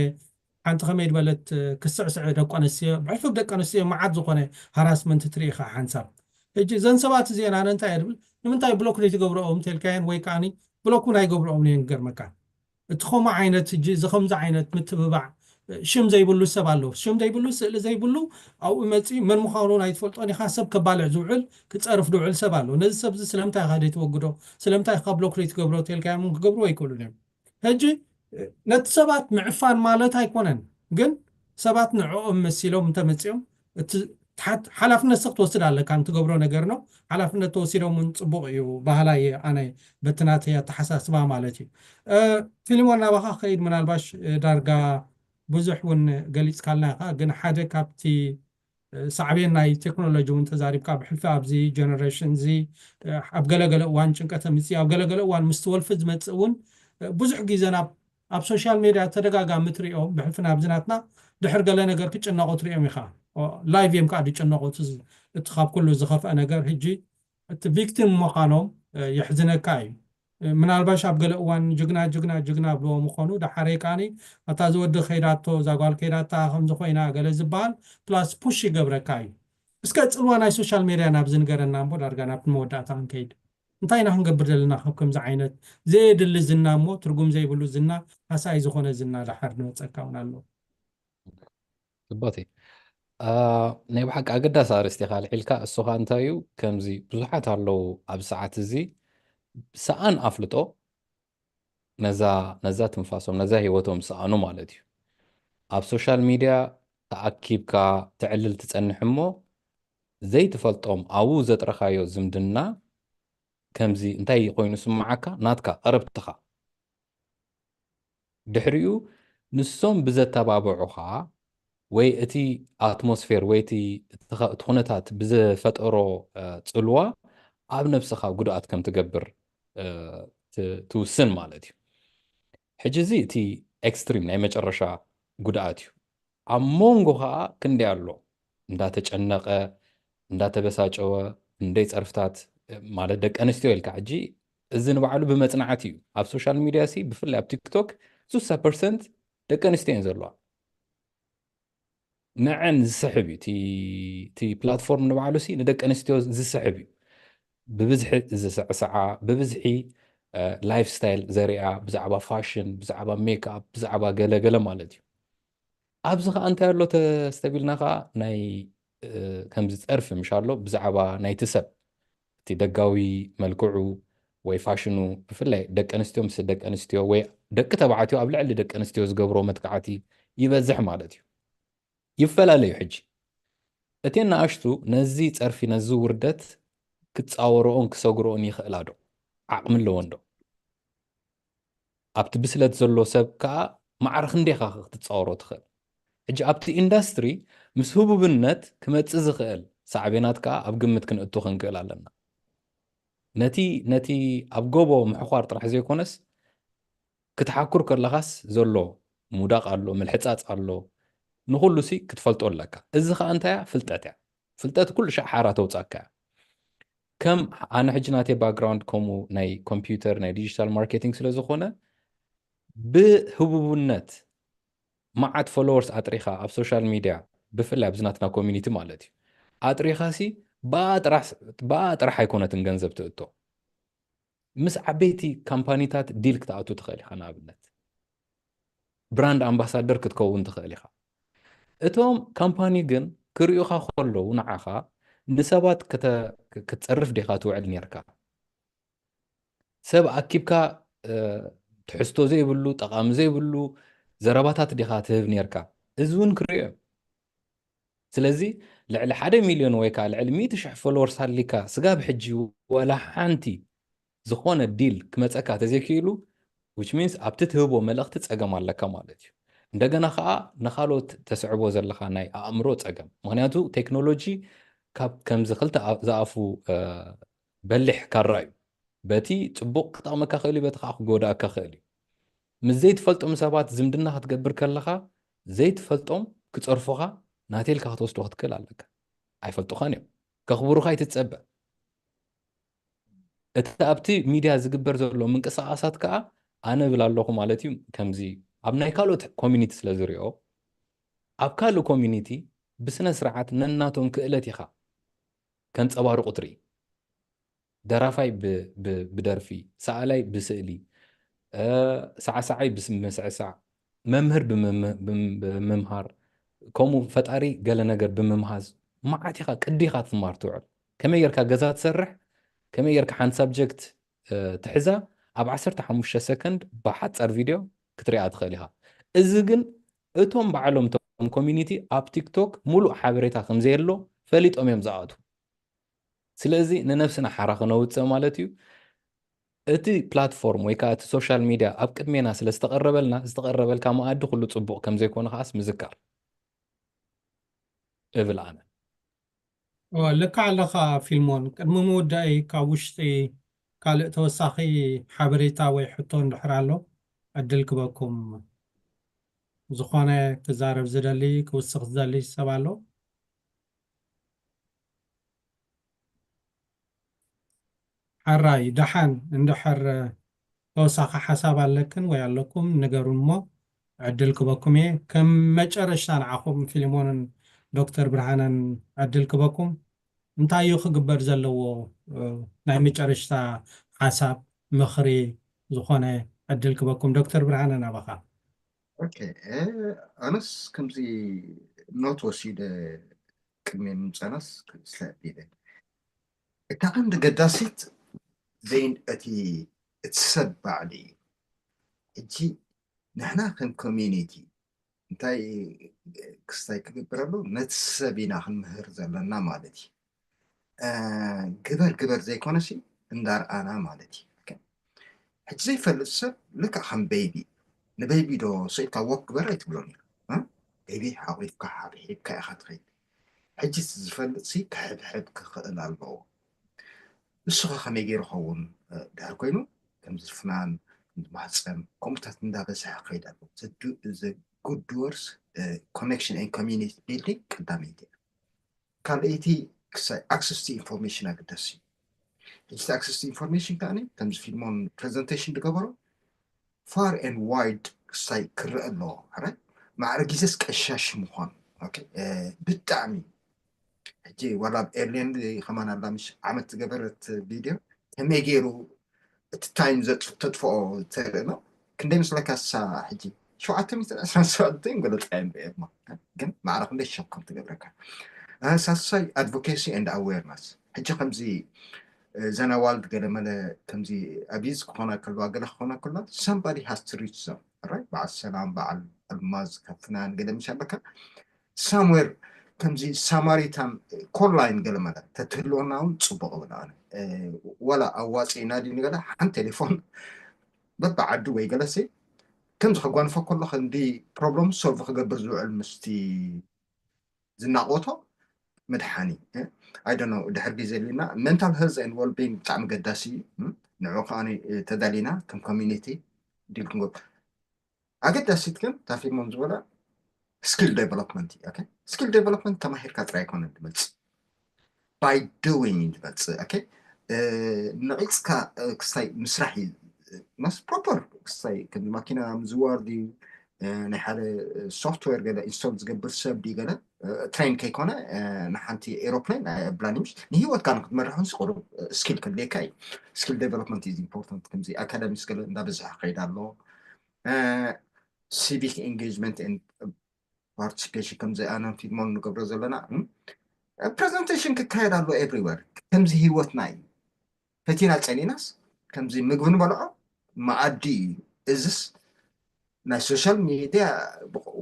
ሓንቲ ከመይ ዝበለት ክስዕስዕ ደቂ ኣንስትዮ ብሕልፊ ደቂ ኣንስትዮ መዓት ዝኾነ ሃራስመንት ትርኢ ኢኻ ሓንሳብ። ሕጂ እዘን ሰባት እዚአን ኣነ እንታይ እየ ድብል ንምንታይ ብሎክ ዘይትገብረኦም እንተልካየን ወይ ከዓኒ ብሎክ እውን ኣይገብረኦም እየ ክገርመካ። እቲ ከምኡ ዓይነት ሕጂ እዚ ከምዚ ዓይነት ምትብባዕ ሽም ዘይብሉ ሰብ ኣሎ። ሽም ዘይብሉ ስእሊ ዘይብሉ ኣብኡ መፂ መን ምዃኑ ኣይትፈልጦን ኢኻ። ሰብ ከባልዕ ዝውዕል ክፀርፍ ዝውዕል ሰብ ኣሎ። ነዚ ሰብ እዚ ስለምንታይ ኢኻ ዘይትወግዶ? ስለምንታይ ኢኻ ብሎክ ዘይትገብሮ? ተልካዮም ክገብሩ ኣይክእሉን እዮም። ሕጂ ነቲ ሰባት ምዕፋን ማለት ኣይኮነን፣ ግን ሰባት ንዕኦም መሲሎም እንተመፂኦም እቲ ሓላፍነት ስኽ ትወስድ ኣለካ ንትገብሮ ነገር ነው። ሓላፍነት ተወሲዶም እውን ፅቡቕ እዩ ባህላ እየ ኣነ በቲ ናተይ ኣተሓሳስባ ማለት እዩ። ፊልሞን ናባኻ ከይድ ምናልባሽ ዳርጋ ብዙሕ እውን ገሊፅካልና ኢኻ፣ ግን ሓደ ካብቲ ሳዕቤን ናይ ቴክኖሎጂ እውን ተዛሪብካ ብሕልፊ ኣብዚ ጀነሬሽን እዚ ኣብ ገለገለ እዋን ጭንቀት ምፅ ኣብ ገለገለ እዋን ምስቲ ወልፊ ዝመፅእ እውን ብዙሕ ግዜ ናብ ኣብ ሶሻል ሜድያ ተደጋጋሚ ትሪኦም ብሕልፊ ናብዚ ናትና ድሕር ገለ ነገር ክጭነቑ ትሪኦም ኢኻ። ላይቭ እዮም ከዓ ዝጭነቑ። እቲ ካብ ኩሉ ዝኸፍአ ነገር ሕጂ እቲ ቪክቲም ምዃኖም የሕዝነካ እዩ። ምናልባሽ ኣብ ገለ እዋን ጅግና ጅግና ጅግና ብልዎ ምኾኑ ደሓረይ ከዓኒ ኣታ ዝወዲ ከይዳቶ እዛ ጓል ከይዳታ ከምዚ ኮይና ገለ ዝበሃል ፕላስ ፑሽ ይገብረካ እዩ። እስከ ፅልዋ ናይ ሶሻል ሜድያ ናብዚ ንገረና እሞ ዳርጋ ናብቲ መወዳእታ ክንከይድ። እንታይ ኢና ክንገብር ዘለና ካብ ከምዚ ዓይነት ዘየድሊ ዝና እሞ ትርጉም ዘይብሉ ዝና ሓሳይ ዝኾነ ዝና ደሓር ንመፀካ እውን ኣሎ። ፅቡቅ ናይ ብሓቂ ኣገዳሲ ኣርእስቲ ኢኻ ኣልዒልካ። እሱ ኸዓ እንታይ እዩ፣ ከምዚ ብዙሓት ኣለዉ ኣብ ሰዓት እዚ ሰኣን ኣፍልጦ ነዛ ነዛ ትንፋሶም ነዛ ህይወቶም ዝሰኣኑ ማለት እዩ። ኣብ ሶሻል ሚድያ ተኣኪብካ ተዕልል ትጸንሕ እሞ ዘይትፈልጦም ኣብኡ ዘጥረኻዮ ዝምድና ከምዚ እንታይ ኮይኑ ስምዓካ ናትካ ቀረብትኻ ድሕሪኡ ንሶም ብዘተባብዑኻ ወይ እቲ ኣትሞስፌር ወይ እቲ እቲ ኸ- እቲ ኩነታት ብዝፈጠሮ እ፣ ጽልዋ ኣብ ነብስኻ ጉድኣት ከም ትገብር እ፣ ት- ትውስን ማለት እዩ። ሕጂ እዚ እቲ ኤክስትሪም ናይ መጨረሻ ጉድኣት እዩ። ኣብ መንጎ ኸኣ ክንደይ ኣሎ እንዳተጨነቐ እንዳተበሳጨወ ክንደይ ጸርፍታት እ፣ ማለት ደቂ ኣንስትዮ ኢልካ ሕጂ እዚ ንባዕሉ ብመጽናዕቲ እዩ። ኣብ ሶሻል ሚድያ ሲ ብፍላይ ኣብ ቲክቶክ ሱሳ ፐርሰንት ደቂ ኣንስትዮ እየን ዘለዋ። ንዐን ዝስሕብ እዩ እቲ እቲ ፕላትፎርም ንባዕሉ ሲ ንደቂ ኣንስትዮ ዝስሕብ እዩ። ብብዝሒ ዝስዕስዓ ብብዝሒ ላይፍ ስታይል ዘሪኣ ብዛዕባ ፋሽን ብዛዕባ ሜክኣፕ ብዛዕባ ገለገለ ማለት እዩ። ኣብዚ ከዓ እንታይ ኣሎ ተስተቢልና ከዓ ናይ እ፣ ከምዚ ፀርፊ ምሽ ኣሎ ብዛዕባ ናይቲ ሰብ እቲ ደጋዊ መልክዑ ወይ ፋሽኑ ብፍላይ ደቂ ኣንስትዮ ምስ ደቂ ኣንስትዮ ወይ ደቂ ተባዕትዮ ኣብ ልዕሊ ደቂ ኣንስትዮ ዝገብሮ መጥቃዕቲ ይበዝሕ ማለት እዩ። ይፈላለዩ ሕጂ እተን ንኣሽቱ ነዚ ፀርፊ ነዚ ውርደት ክፃወረኦን ክሰግረኦን ይኽእላ ዶ? ዓቕሚ ኣለወን ዶ? ኣብቲ ብስለት ዘሎ ሰብ ከዓ ማዕረ ክንደይ ኢኻ ክትፃወሮ ትኽእል? ሕጂ ኣብቲ ኢንዳስትሪ ምስ ህቡብነት ክመፅእ ዝኽእል ሳዕቤናት ከዓ ኣብ ግምት ክንእቱ ክንክእል ኣለና። ነቲ ነቲ ኣብ ጎቦ ምሕዃር ጥራሕ ዘይኮነስ ክትሓኩር ከለኻስ ዘሎ ምውዳቕ ኣሎ፣ ምልሕፃፅ ኣሎ፣ ንኹሉ ሲ ክትፈልጦ ኣለካ። እዚ ከዓ እንታይ እያ? ፍልጠት እያ። ፍልጠት ኩሉ ሻዕ ሓራ ተውፃካ እያ። ከም ኣነ ሕጂ ናተይ ባክግራውንድ ከምኡ ናይ ኮምፒውተር ናይ ዲጂታል ማርኬቲንግ ስለ ዝኾነ ብህቡብነት መዓት ፎሎወርስ ኣጥሪኻ ኣብ ሶሻል ሚድያ ብፍላይ ኣብዚ ናትና ኮሚኒቲ ማለት እዩ። ኣጥሪኻሲ ብኣ ጥራሕ ብኣ ጥራሕ ኣይኮነትን ገንዘብ ትእቶ። ምስ ዓበይቲ ካምፓኒታት ዲል ክትኣቱ ትኽእል ኢኻ። ንኣብነት ብራንድ ኣምባሳደር ክትከውን ትኽእል ኢኻ። እቶም ካምፓኒ ግን ክርእዩኻ ከለዉ ንዓኻ ንሰባት ክተ- ክትጸርፍ ዲኻ ትውዕል ኔርካ? ሰብ ኣኪብካ ትሕዝቶ ዘይብሉ ጠቓሚ ዘይብሉ ዘረባታት ዲኻ ትህብ ኔርካ? እዚ እውን ክርእዮ እዮም። ስለዚ ልዕሊ ሓደ ሚልዮን ወይ ከዓ ልዕሊ ሚእቲ ሽሕ ፎሎወርስ ሃሊካ ስጋብ ሕጂ ወላ ሓንቲ ዝኾነ ዲል ክመፀካ ተዘይክኢሉ which means ኣብቲ ትህቦ መልእኽቲ ፀገም ኣለካ ማለት እዩ። እንደገና ከዓ ንካልኦት ተስዕቦ ዘለካ ናይ ኣእምሮ ፀገም፣ ምክንያቱ ቴክኖሎጂ ካብ ከምዚ ክልተ ዝኣፉ በሊሕ ካራ እዩ። በቲ ፅቡቕ ክጠቕመካ ክእል እዩ፣ በቲ ከዓ ክጎዳእካ ክእል እዩ። ምስ ዘይትፈልጦም ሰባት ዝምድና ክትገብር ከለካ ዘይትፈልጦም ክፀርፉካ ናተይ ኢልካ ክትወስዶ ክትክእል ኣለካ። ኣይፈልጡኻን እዮም። ከኽብሩኻ ኣይትፀበ። እቲ ኣብቲ ሚድያ ዝግበር ዘሎ ምንቅስቃሳት ከዓ ኣነ እብል ኣለኹ ማለት እዩ። ከምዚ ኣብ ናይ ካልኦት ኮሚኒቲ ስለ ዝሪኦ ኣብ ካልእ ኮሚኒቲ ብስነ ስርዓት ነናቶም ክእለት ኢኻ ከንፀባርቁ ትርኢ። ደራፋይ ብደርፊ፣ ሰኣላይ ብስእሊ፣ ሰዓሳዓይ ብምስዕሳዕ፣ መምህር ብምምሃር፣ ከምኡ ፈጣሪ ገለ ነገር ብምምሃዝ፣ መዓት ኢኻ ቅዲ ኢኻ ትማር ትውዕል። ከመይ ጌርካ ገዛ ትሰርሕ፣ ከመይ ጌርካ ሓንቲ ሳብጀክት ትሕዛ፣ ኣብ ዓሰርተ ሓሙሽተ ሰከንድ ብሓጻር ቪድዮ ክትሪኣ ትኽእል ኢኻ። እዚ ግን እቶም ባዕሎም እቶም ኮሚኒቲ ኣብ ቲክቶክ ሙሉእ ሓበሬታ ከምዘየሎ ፈሊጦም እዮም ዝኣቱ። ስለዚ ንነብስና ሓራ ክነውፅእ ማለት እዩ። እቲ ፕላትፎርም ወይ ከዓ እቲ ሶሻል ሚድያ ኣብ ቅድሜና ስለ ዝተቐረበልና ዝተቐረበልካ መኣዲ ኩሉ ፅቡቕ ከምዘይኮነ ከዓስ ምዝካር እብል ኣነ። ልካ ኣለኻ ፊልሞን። ቅድሚ ምውዳእይ ካብ ውሽጢ ካልእ ተወሳኺ ሓበሬታ ወይ ሕቶ እንድሕር ኣሎ ዕድል ክበኩም። ዝኾነ ክዛረብ ዝደሊ ክውስኽ ዝደሊ ሰብ ኣሎ? ሓራይ ደሓን እንድሕር ተወሳኺ ሓሳብ ኣለክን ወይ ኣለኩም ንገሩን እሞ ዕድል ክበኩም እየ። ከም መጨረሽታ ንዓኹም ፊልሞንን ዶክተር ብርሃነን ዕድል ክበኩም። እንታይ እዩ ክግበር ዘለዎ? ናይ መጨረሽታ ሓሳብ ምኽሪ ዝኾነ ዕድል ክበኩም። ዶክተር ብርሃነ ናባኻ። ኦኬ፣ ኣነስ ከምዚ ኖት ወሲደ ቅድሚ ምምፃናስ ስለቢለ እታ ቀንዲ ገዳሲት ዘይን እቲ እቲ ሰብ ባዕሉ እዩ። ሕጂ ንሕና ከም ኮሚኒቲ እንታይ ክስታይ ክግበር ኣሎ? ነቲ ሰብ ኢና ክንምህር ዘለና ማለት እዩ። ግበር ግበር ዘይኮነሲ እንዳርኣና ማለት እዩ። ሕጂ ዘይፈልጥ ሰብ ልክዕ ከም በይቢ፣ ንበይቢ ዶ ስኢልካ ወክ ግበር ኣይትብሎን ኢኻ። በይቢ ሓቂፍካ ሓብሒብካ ኢኻ ትኸይድ። ሕጂ ዝፈልጥ ሲ ክሕብሕብ ክኽእል ኣለዎ። ንሱ ከ ከመይ ገይሩ ኸውን ድሕር ኮይኑ ከም ዝፍናን ማህፀን ከምኡታት እንዳበዝሐ ክኸይድ ኣለዎ። Good words, connection and community building ቀዳመይቲ። ካልኣይቲ ክሳይ access to information ኣገዳሲ እዩ። ሕጂ access to information ከዓኒ ከምዚ ፊልሞን presentation ዝገበሮ far and wide ክሳይ ክረአ ኣለዎ። ሕራይ ማዕረ ግዜስ ቀሻሽ ምዃኑ ብጣዕሚ ሕጂ ዋላ ኣብ ኤርሌን ከማን ኣላ ምሽ ዓመት ዝገበረት ቪድዮ ከመይ ገይሩ እቲ ታይም ተጥፍኦ ተርኢ ነው። ክንደይ ምስለካ ሳ ሕጂ ሸውዓተ ሚእትን ዕስራን ሰባትን ገለ ጥራይ ንሪኦ እሞ ግን ማዕረ ክንደይ ሸኮም ትገብረካ። ሳሳይ advocacy and awareness ሕጂ ከምዚ ዘና ዋልድ ገለመለ ከምዚ ኣቢዝ ክኾና ከለዋ ገለ ክኾና ከለዋ somebody has to reach them right? በዓል ሰላም በዓል ኣልማዝ ከፍናን ገለ ምሽ ኣለካ somewhere ከምዚ ሳማሪታን ኮል ላይን ገለመለ ተትህልወና እውን ፅቡቅ እብል ኣነ። ዋላ ኣዋፂእና ድዩ ንገለ ሓንቲ ቴሌፎን በብዓዱ ወይ ገለሲ ከምዚ ከጓንፎ ከሎ ክንዲ problem solve ክገብር ዝውዕል ምስቲ ዝናቆቶ መድሓኒ I don't know ድሕር ግዜ ልና mental health and well being ብጣዕሚ ገዳሲ እዩ። ንዑ ከዓ ተዳሊና ከም community ዲል ክንገብር ኣገዳሲት ግን ታፊሞን ዝበላ skill development እዩ። skill development ተማሂርካ ጥራይ ኣይኮነን ዝመፅእ by doing እዩ ዝመፅእ። ነቂፅካ ክስታይ ምስራሕ እዩ መስ proper ክስታይ ከም ማኪና ምዝዋር ድዩ ናይ ሓደ software ገለ install ዝገብር ሰብ ድዩ ገለ ትሬን ከይኮነ ንሓንቲ ኤሮፕሌን ኣየብላን እዩ። ንህይወትካ ንክትመርሕ ንስ ቁሩብ ስኪል ከድልየካ እዩ። ስኪል ዴቨሎፕመንት ኢዝ ኢምፖርታንት። ከምዚ ኣካዳሚክስ ገለ እንዳበዝሐ ክኸይድ ኣሎ። ሲቪክ ኤንጌጅመንት ፓርቲሲፔሽን ከምዚ ኣነን ፊልሞን ንገብሮ ዘለና ፕሬዘንቴሽን ክካየድ ኣሎ ኤቭሪዌር። ከምዚ ህይወትና እዩ። ፈቲና ጸኒናስ ከምዚ ምግቢ ንበልዖ መኣዲ እዩ። እዝስ ናይ ሶሻል ሚድያ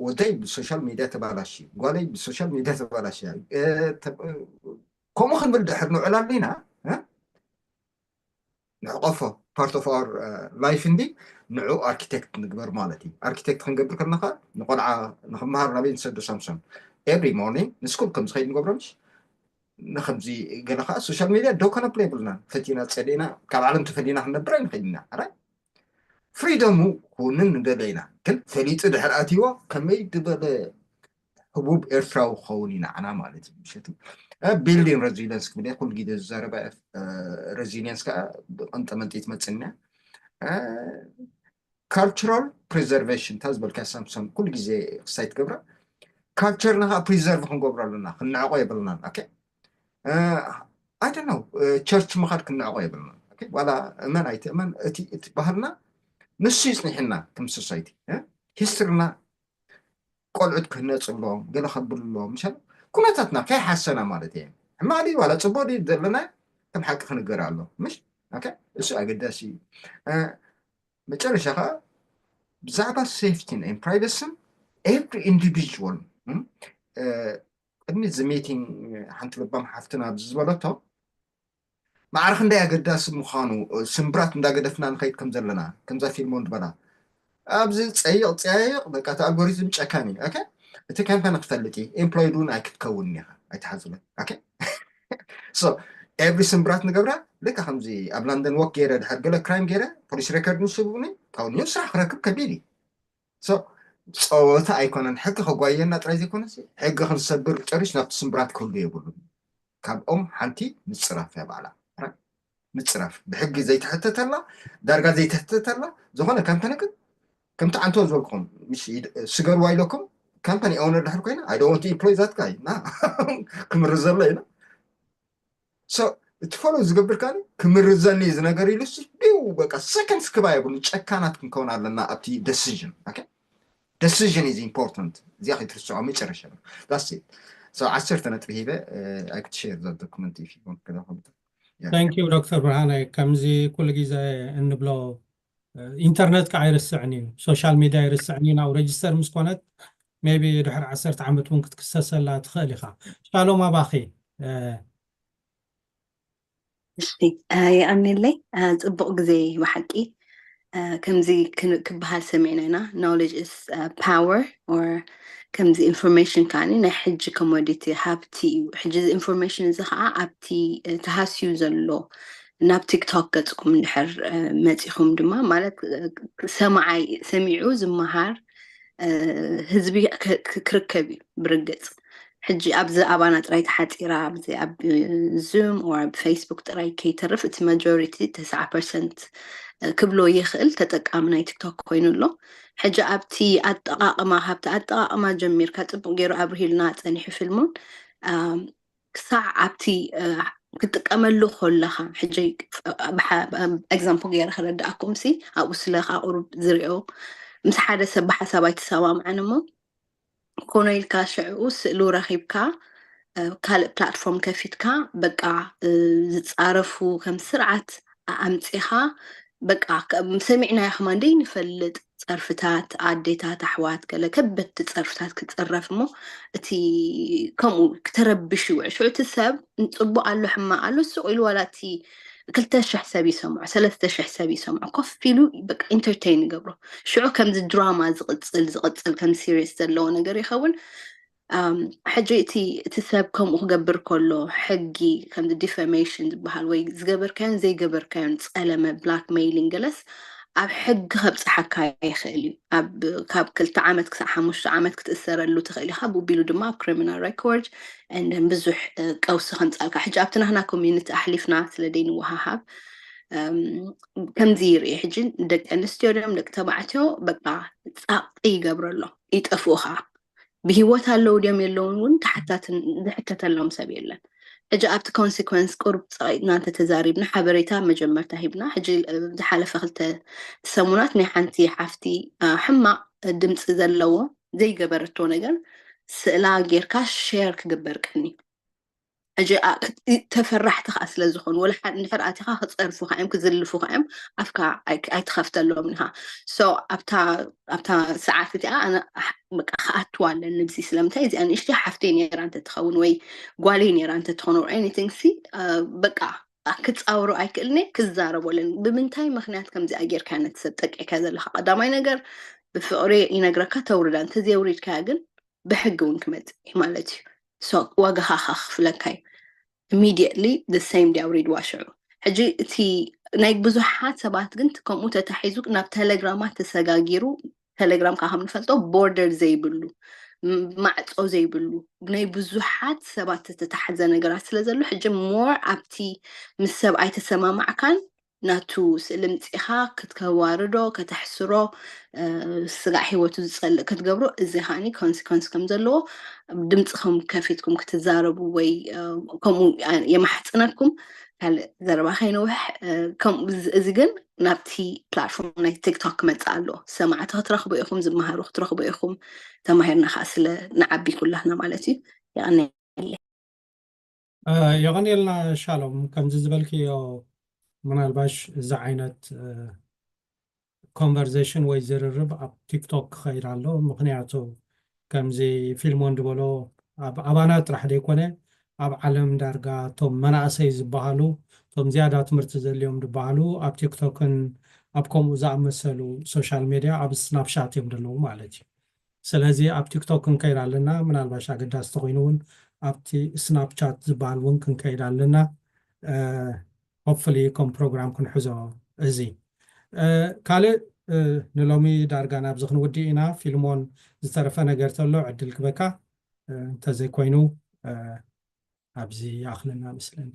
ወደይ ብሶሻል ሚድያ ተባላሽ፣ ጓለይ ብሶሻል ሚድያ ተባላሽ። ከምኡ ክንብል ድሕር ንውዕል ኣለና። ንሕቆፎ ፓርት ኦፍ ኣር ላይፍ እንዲ ንዑ ኣርኪቴክት ንግበር ማለት እዩ። ኣርኪቴክት ክንገብር ከለና ከዓ ንቆልዓ ንክመሃር ናበይ ንሰዶ ሳምሶን ኤቭሪ ሞርኒንግ ንስኩል ከምዝኸይድ ንገብሮ ምሽ ንከምዚ ገለ ከዓ ሶሻል ሚድያ ደው ከነብሎ የብልና። ፈቲና ጸሊእና ካብ ዓለም ተፈሊና ክንነብር ኣይንኽእል ኢና። ኣራይ ፍሪደሙ ኩንን ንደለ ኢና። ግን ፈሊጡ ድሕር ኣትይዎ ከመይ ዝበለ ህቡብ ኤርትራዊ ክኸውን ኢና ዓና ማለት እዩ። ምሸቱ ቢልዲን ሬዚሊየንስ ክብል ኩሉ ግዜ ዝዛረባ። ሬዚሊየንስ ከዓ ብቐንጠ መንጢ ትመፅእና። ካልቸራል ፕሪዘርቬሽን እታ ዝበልካ ሳምሶን ኩሉ ግዜ ክሳይ ትገብራ። ካልቸርና ከዓ ፕሪዘርቭ ክንገብሮ ኣለና፣ ክንዕቆ የብልናን። ኦኬ ኣይ ዶንት ኖ ቸርች ምኻድ ክንዕቆ የብልናን። ዋላ እመን ኣይትእመን እቲ እቲ ባህልና ንሱ ይፅኒሕና ከም ሶሳይቲ ሂስትርና ቆልዑት ክህነፅሎም ገለ ከብልሎም ምሻ ኩነታትና ከይሓሰና ማለት እየ። ሕማቅ ድዩ ዋላ ፅቡቅ ድዩ ዘለና ከም ሓቂ ክንገር ኣሎ ምሽ እሱ ኣገዳሲ እዩ። መጨረሻ ከዓ ብዛዕባ ሴፍቲን ፕራይቨስን ኤቭሪ ኢንዲቪጅዋል ቅድሚ እዚ ሚቲንግ ሓንቲ ልባም ሓፍትና ኣብዚ ዝበለቶ ማዕረ ክንደይ ኣገዳሲ ምዃኑ ስምብራት እንዳገደፍና ንኸይድ ከም ዘለና ከምዛ ፊልሞን ዝበላ ኣብዚ ፀይቕ ፀያይቕ በቃ እቲ ኣልጎሪዝም ጨካን እዩ። ኦኬ እቲ ካምፓኒ ክፈልጥ እዩ ኤምፕሎይድ እውን ኣይክትከውን ኢኻ ኣይትሓዝለ። ኦኬ ሶ ኤቭሪ ስምብራት ንገብራ ልካ ከምዚ ኣብ ላንደን ወክ ገይረ ድሕር ገለ ክራይም ገይረ ፖሊስ ሬከርድ ንስብኒ ካብኡ ስራሕ ክረክብ ከቢድ እዩ። ሶ ፀወታ ኣይኮነን። ሕጊ ከጓየና ጥራይ ዘይኮነስ ሕጊ ክንሰብር ጨሪሽ ናብቲ ስምብራት ክህሉ የብሉን። ካብኦም ሓንቲ ምፅራፍ እያ ባዕላ ምፅራፍ ብሕጊ ዘይተሕተተላ ዳርጋ ዘይተሕተተላ ዝኾነ ካምፓኒ ግን ከምቲ ዓንቶ ዝበልኩም ስገርዋ ኢለኩም ካምፓኒ ኦነር ድሕር ኮይና ኣይ ዶንት ኢምፕሎይ ዛት ጋይ ና ክምርዘሎ ኢና። እቲ ፎሎ ዝገብር ካኒ ክምርዘኒ እዚ ነገር ኢሉ ስ ዲው በቃ ሰከንድስ ክባ የብሉ ጨካናት ክንከውን ኣለና ኣብቲ ደሲዥን። ደሲዥን ኢዝ ኢምፖርታንት። እዚኣ ከይትርስዖ መጨረሻ ዳስ ዓሰርተ ነጥቢ ሂበ ኣይክትሸር ዛ ዶክመንት ኢፍ ዩ ታንክ ዩ ዶክተር ብርሃነ። ከምዚ ኩሉ ግዜ እንብሎ ኢንተርነት ከዓ ኣይርስዕን እዩ፣ ሶሻል ሚድያ ኣይርስዕን እዩ። ናብ ሬጅስተር ምስ ኮነት ሜቢ ድሕሪ ዓሰርተ ዓመት እውን ክትክሰሰላ ትኽእል ኢኻ። ሻሎም ኣባኺ። እሺ የቐንየለይ። ፅቡቕ ግዜ ብሓቂ ከምዚ ክበሃል ሰሚዕና ኢና። Knowledge is power or ከምዚ ኢንፎርሜሽን ከዓ ናይ ሕጂ ኮሞዲቲ ሃብቲ እዩ። ሕጂ እዚ ኢንፎርሜሽን እዚ ከዓ ኣብቲ ተሃስዩ ዘሎ ናብ ቲክቶክ ገፅኩም እንድሕር መፂኹም ድማ ማለት ሰማዓይ ሰሚዑ ዝመሃር ህዝቢ ክርከብ እዩ ብርግፅ። ሕጂ ኣብዚ ኣባና ጥራይ ተሓፂራ ኣብዚ ኣብ ዙም or ኣብ ፌስቡክ ጥራይ ከይተርፍ እቲ ማጆሪቲ ተስዓ ፐርሰንት ክብሎ ይኽእል ተጠቃሚ ናይ ቲክቶክ ኮይኑ ኣሎ። ሕጂ ኣብቲ ኣጠቓቕማ ካብቲ ኣጠቓቕማ ጀሚርካ ፅቡቅ ገይሩ ኣብርሂልና ፀኒሑ ፊልሞን ክሳዕ ኣብቲ ክትጥቀመሉ ከለኻ ሕጂ example ገይረ ክረዳእኩም ሲ ኣብኡ ስለካ ቁሩብ ዝሪኦ ምስ ሓደ ሰብ ብሓሳብ ኣይተሰማምዐን እሞ ኮነ ኢልካ ሽዕኡ ስእሉ ረኺብካ ካልእ ፕላትፎርም ከፊትካ በቃ ዝፃረፉ ከም ስርዓት ኣምፂኻ በቃ ሰሚዕናዮ ከማን ዘይንፈልጥ ፀርፍታት ኣዴታት ኣሕዋት ገለ ከበድቲ ፀርፍታት ክፅረፍ እሞ እቲ ከምኡ ክተረብሽ ይውዕል ሽዑ እቲ ሰብ ፅቡቅ ኣሎ ሕማቅ ኣሎ ስቕ ኢሉ ዋላ እቲ ክልተ ሽሕ ሰብ ይሰምዖ ሰለስተ ሽሕ ሰብ ይሰምዖ ኮፍ ኢሉ በቃ ኢንተርቴን ይገብሮ ሽዑ ከምዚ ድራማ ዝቕፅል ዝቕፅል ከም ሲሪየስ ዘለዎ ነገር ይኸውን ሕጂ እቲ እቲ ሰብ ከምኡ ክገብር ከሎ ሕጊ ከምዚ ዲፈሜሽን ዝበሃል ወይ ዝገበርካዮን ዘይገበርካዮን ፀለመ ብላክ ሜይሊንግ ገለስ ኣብ ሕጊ ከብፅሓካ ይኽእል እዩ ኣብ ካብ ክልተ ዓመት ክሳብ ሓሙሽተ ዓመት ክትእሰረሉ ትኽእል ኢኻ ብቢሉ ድማ ኣብ ክሪሚናል ሬኮርድ እንደን ብዙሕ ቀውሲ ከምፃልካ ሕጂ ኣብቲ ናህና ኮሚዩኒቲ ኣሕሊፍና ስለ ደይንወሃሃብ ከምዚ ይርኢ ሕጂ ደቂ ኣንስትዮ ድም ደቂ ተባዕትዮ በቃ ፃቕጢ ይገብረሎ ይጠፍኡ ከዓ ብህይወት ኣለዉ ድዮም የለውን እውን ተሓታትን ዝሕተተሎም ሰብ የለን። ሕጂ ኣብቲ ኮንሲኮንስ ቁሩብ ጸቒጥና እንተተዛሪብና፣ ሓበሬታ መጀመርታ ሂብና፣ ሕጂ ዝሓለፈ ክልተ ሰሙናት ናይ ሓንቲ ሓፍቲ ሕማቕ ድምፂ ዘለዎ ዘይገበረቶ ነገር ስእላ ጌርካ ሼር ክግበር ቀኒ። ሕጂ ተፈራሕቲ ከዓ ስለ ዝኾኑ ወላ እንድሕር ኣቲኻ ክፀርፉ ከዮም ክዝልፉ ከዮም ኣፍካ ኣይትኸፍተሎም ኢኻ። ኣብታ ሰዓት እቲኣ ኣነ በቃ ክኣትዋ ኣለኒ ብዚ ስለምንታይ እዚኣ ንእሽተይ ሓፍተይ ነራ እንተትኸውን ወይ ጓለይ ነራ እንተትኾን or anything ሲ በቃ ክፃወሮ ኣይክእልኒ ክዛረቦለን ብምንታይ ምክንያት ከምዚኣ ጌርካ ነቲ ሰብ ጠቂዕካ ዘለካ ቀዳማይ ነገር ብፍቅሪ ይነግረካ ተውርዳ እንተዘየውሪድካያ ግን ብሕጊ እውን ክመፅእ ማለት እዩ። ዋጋኻ ከኽፍለካ እዩ። Immediately the same day ኣውሪድዋ ሽዑ። ሕጂ እቲ ናይ ብዙሓት ሰባት ግን ከምኡ ተታሒዙ ናብ ቴሌግራማት ተሰጋጊሩ ቴሌግራም ካብ ንፈልጦ ቦርደር ዘይብሉ ማዕፆ ዘይብሉ ናይ ብዙሓት ሰባት ዝተታሕዘ ነገራት ስለ ዘሎ ሕጂ more ኣብቲ ምስ ሰብ ኣይተሰማማዕካን ናቱ ስእሊ ምፂኻ ክትከዋርዶ ከተሕስሮ ስጋዕ ሂወቱ ዝፀልእ ክትገብሮ እዚ ከዓኒ ኮንሲኮንስ ከም ዘለዎ ድምፅኹም ከፊትኩም ክትዛረቡ ወይ ከምኡ የማሕፅነኩም። ካልእ ዘረባ ከይነውሕ እዚ ግን ናብቲ ፕላትፎርም ናይ ቲክቶክ ክመፅእ ኣሎ። ሰማዕቲ ክትረኽቡ ኢኹም፣ ዝመሃሩ ክትረኽቡ ኢኹም። ተማሂርና ከዓ ስለ ንዓቢ ኩላህና ማለት እዩ። የቐንየለይ። የቐንየልና ሻሎም። ከምዚ ዝበልክዮ ምናልባሽ እዚ ዓይነት ኮንቨርሴሽን ወይ ዝርርብ ኣብ ቲክቶክ ክኸይድ ኣሎ። ምክንያቱ ከምዚ ፊልሞን ዝበሎ ኣብ ኣባና ጥራሕ ዘይኮነ ኣብ ዓለም ዳርጋ እቶም መናእሰይ ዝበሃሉ እቶም ዝያዳ ትምህርቲ ዘድልዮም ዝበሃሉ ኣብ ቲክቶክን ኣብ ከምኡ ዝኣመሰሉ ሶሻል ሜድያ ኣብ ስናፕሻት እዮም ዘለዉ ማለት እዩ። ስለዚ ኣብ ቲክቶክ ክንከይድ ኣለና። ምናልባሽ ኣገዳሲ ተኮይኑ እውን ኣብቲ ስናፕቻት ዝበሃል እውን ክንከይድ ኣለና። ሆፕፍሊ ከም ፕሮግራም ክንሕዞ እዚ ካልእ ንሎሚ ዳርጋ ናብዚ ክንውድእ ኢና። ፊልሞን ዝተረፈ ነገር ተሎ ዕድል ክበካ እንተዘይኮይኑ ኣብዚ ይኣኽለና መስለኒ።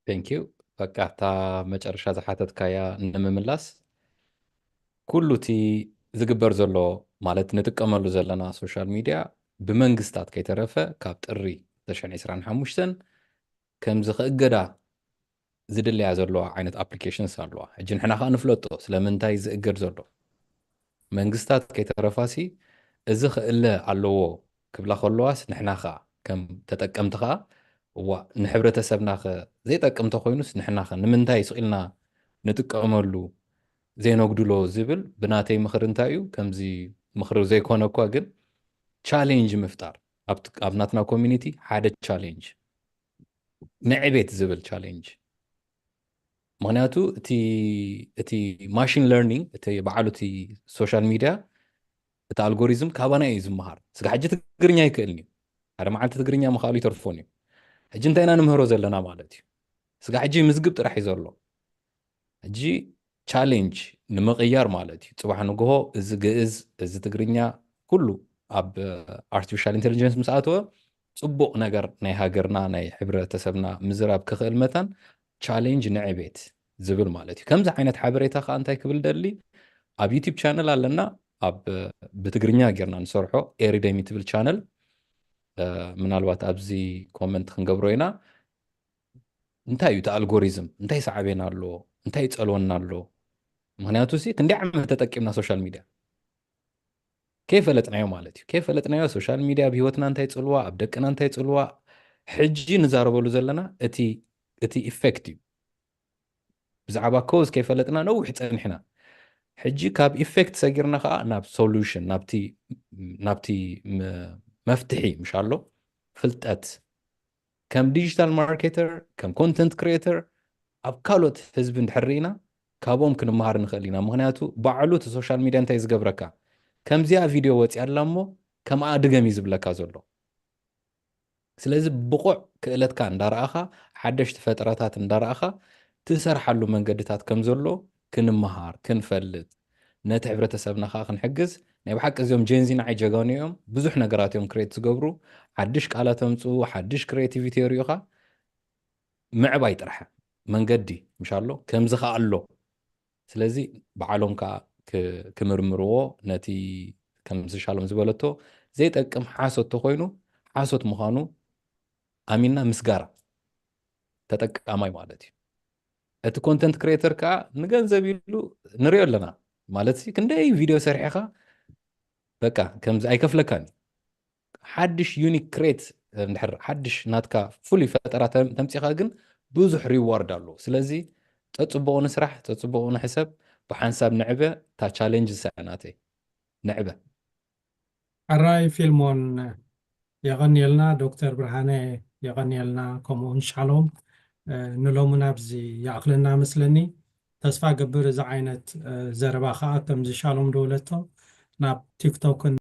Thank you። በቃ እታ መጨረሻ ዝሓተትካያ ንምምላስ ኩሉ እቲ ዝግበር ዘሎ ማለት ንጥቀመሉ ዘለና ሶሻል ሚድያ ብመንግስታት ከይተረፈ ካብ ጥሪ ተሽዕን ዕስራን ሓሙሽተን ከምዚ ክእገዳ ዝድለያ ዘለዋ ዓይነት ኣፕሊኬሽንስ ኣለዋ። ሕጂ ንሕና ከዓ ንፍለጦ ስለምንታይ ዝእገድ ዘሎ መንግስታት ከይተረፋሲ እዚ ክእለ ኣለዎ ክብላ ከለዋስ ንሕና ከዓ ከም ተጠቀምቲ ከዓ እዋ ንሕብረተሰብና ከ ዘይጠቅም ተኮይኑስ ንሕና ከ ንምንታይ ስቕ ኢልና ንጥቀመሉ ዘይነጉድሎ ዝብል ብናተይ ምኽሪ እንታይ እዩ ከምዚ ምኽሪ ዘይኮነ እኳ ግን ቻሌንጅ ምፍጣር ኣብ ናትና ኮሚኒቲ ሓደ ቻሌንጅ ንዕቤት ዝብል ቻሌንጅ ምክንያቱ እቲ ማሽን ለርኒንግ እቲ በዓሉ እቲ ሶሻል ሚድያ እቲ ኣልጎሪዝም ካባና እዩ ዝመሃር ስጋ ሕጂ ትግርኛ ይክእልኒ ሓደ መዓልቲ ትግርኛ ምክኣሉ ይተርፎን እዩ ሕጂ እንታይ ኢና ንምህሮ ዘለና ማለት እዩ ስጋ ሕጂ ምዝግብ ጥራሕ እዩ ዘሎ ሕጂ ቻሌንጅ ንምቕያር ማለት እዩ ፅባሕ ንግሆ እዚ ግእዝ እዚ ትግርኛ ኩሉ ኣብ ኣርቲፊሻል ኢንቴሊጀንስ ምስ ኣተወ ፅቡቕ ነገር ናይ ሃገርና ናይ ሕብረተሰብና ምዝራብ ክኽእል መታን ቻሌንጅ ንዕቤት ዝብል ማለት እዩ ከምዚ ዓይነት ሓበሬታ ከዓ እንታይ ክብል ደሊ ኣብ ዩቲብ ቻነል ኣለና ኣብ ብትግርኛ ጌርና ንሰርሖ ኤሪደሚ ትብል ቻነል ምናልባት ኣብዚ ኮመንት ክንገብሮ ኢና እንታይ እዩ እቲ ኣልጎሪዝም እንታይ ሳዕቤና ኣለዎ እንታይ ይፀልወና ኣሎ ምክንያቱ ሲ ክንደይ ዓመት ተጠቂምና ሶሻል ሚድያ ከይፈለጥናዮ ማለት እዩ ከይፈለጥናዮ ሶሻል ሚድያ ኣብ ሂወትና እንታይ ፅልዋ ኣብ ደቅና እንታይ ፅልዋ ሕጂ ንዛረበሉ ዘለና እቲ ኢፌክት እዩ ብዛዕባ ኮዝ ከይፈለጥና ነዊሕ ፀኒሕና ሕጂ ካብ ኢፌክት ሰጊርና ከዓ ናብ ሶሉሽን ናብቲ መፍትሒ ምሽ ኣሎ ፍልጠት ከም ዲጂታል ማርኬተር ከም ኮንተንት ክሪኤተር ኣብ ካልኦት ህዝቢ እንድሕር ርኢና ካብኦም ክንመሃር ንኽእል ኢና ምክንያቱ ባዕሉ እቲ ሶሻል ሚድያ እንታይ ዝገብረካ ከምዚኣ ቪድዮ ወፂኣ ኣላ እሞ ከምኣ ድገም እዩ ዝብለካ ዘሎ ስለዚ ብቑዕ ክእለትካ እንዳረኣኻ ሓደሽቲ ፈጠራታት እንዳረኣኻ ትሰርሓሉ መንገድታት ከም ዘሎ ክንመሃር ክንፈልጥ ነቲ ሕብረተሰብና ከዓ ክንሕግዝ ናይ ብሓቂ እዚኦም ጀንዚ ንዓይ ጀጋኑ እዮም ብዙሕ ነገራት እዮም ክሬት ዝገብሩ ሓድሽ ቃላት ኣምፅኡ ሓድሽ ክሬቲቪቲ የርእዩኻ ምዕባይ ጥራሕ መንገዲ ምሽ ኣሎ ከምዚ ከዓ ኣሎ ስለዚ በዓሎም ከዓ ክምርምርዎ ነቲ ከምዚ ሻሎም ዝበለቶ ዘይጠቅም ሓሶት ተኮይኑ ሓሶት ምዃኑ ኣሚንና ምስጋራ ተጠቃማይ ማለት እዩ። እቲ content creator ከዓ ንገንዘብ ኢሉ ንሪኦ ኣለና ማለት ሲ ክንደይ ቪድዮ ሰሪሕኻ በቃ ከምዚ ኣይከፍለካን እዩ። ሓድሽ unique create እንድሕር ሓድሽ ናትካ ፍሉይ ፈጠራ ተምፂኻ ግን ብዙሕ reward ኣለዎ። ስለዚ ፀፅቡቑ ንስራሕ፣ ፀፅቡቑ ንሕሰብ፣ ብሓንሳብ ንዕበ። እታ challenge ዝሰናተይ ንዕበ። ሕራይ ፊልሞን የቐንየልና፣ ዶክተር ብርሃነ የቐንየልና፣ ከምኡውን ሻሎም። ንሎሚ ናብዚ ይኣኽለና መስለኒ። ተስፋ ገብር እዚ ዓይነት ዘረባ ከዓ ከምዚ ሻሎም ደውለቶ ናብ ቲክቶክን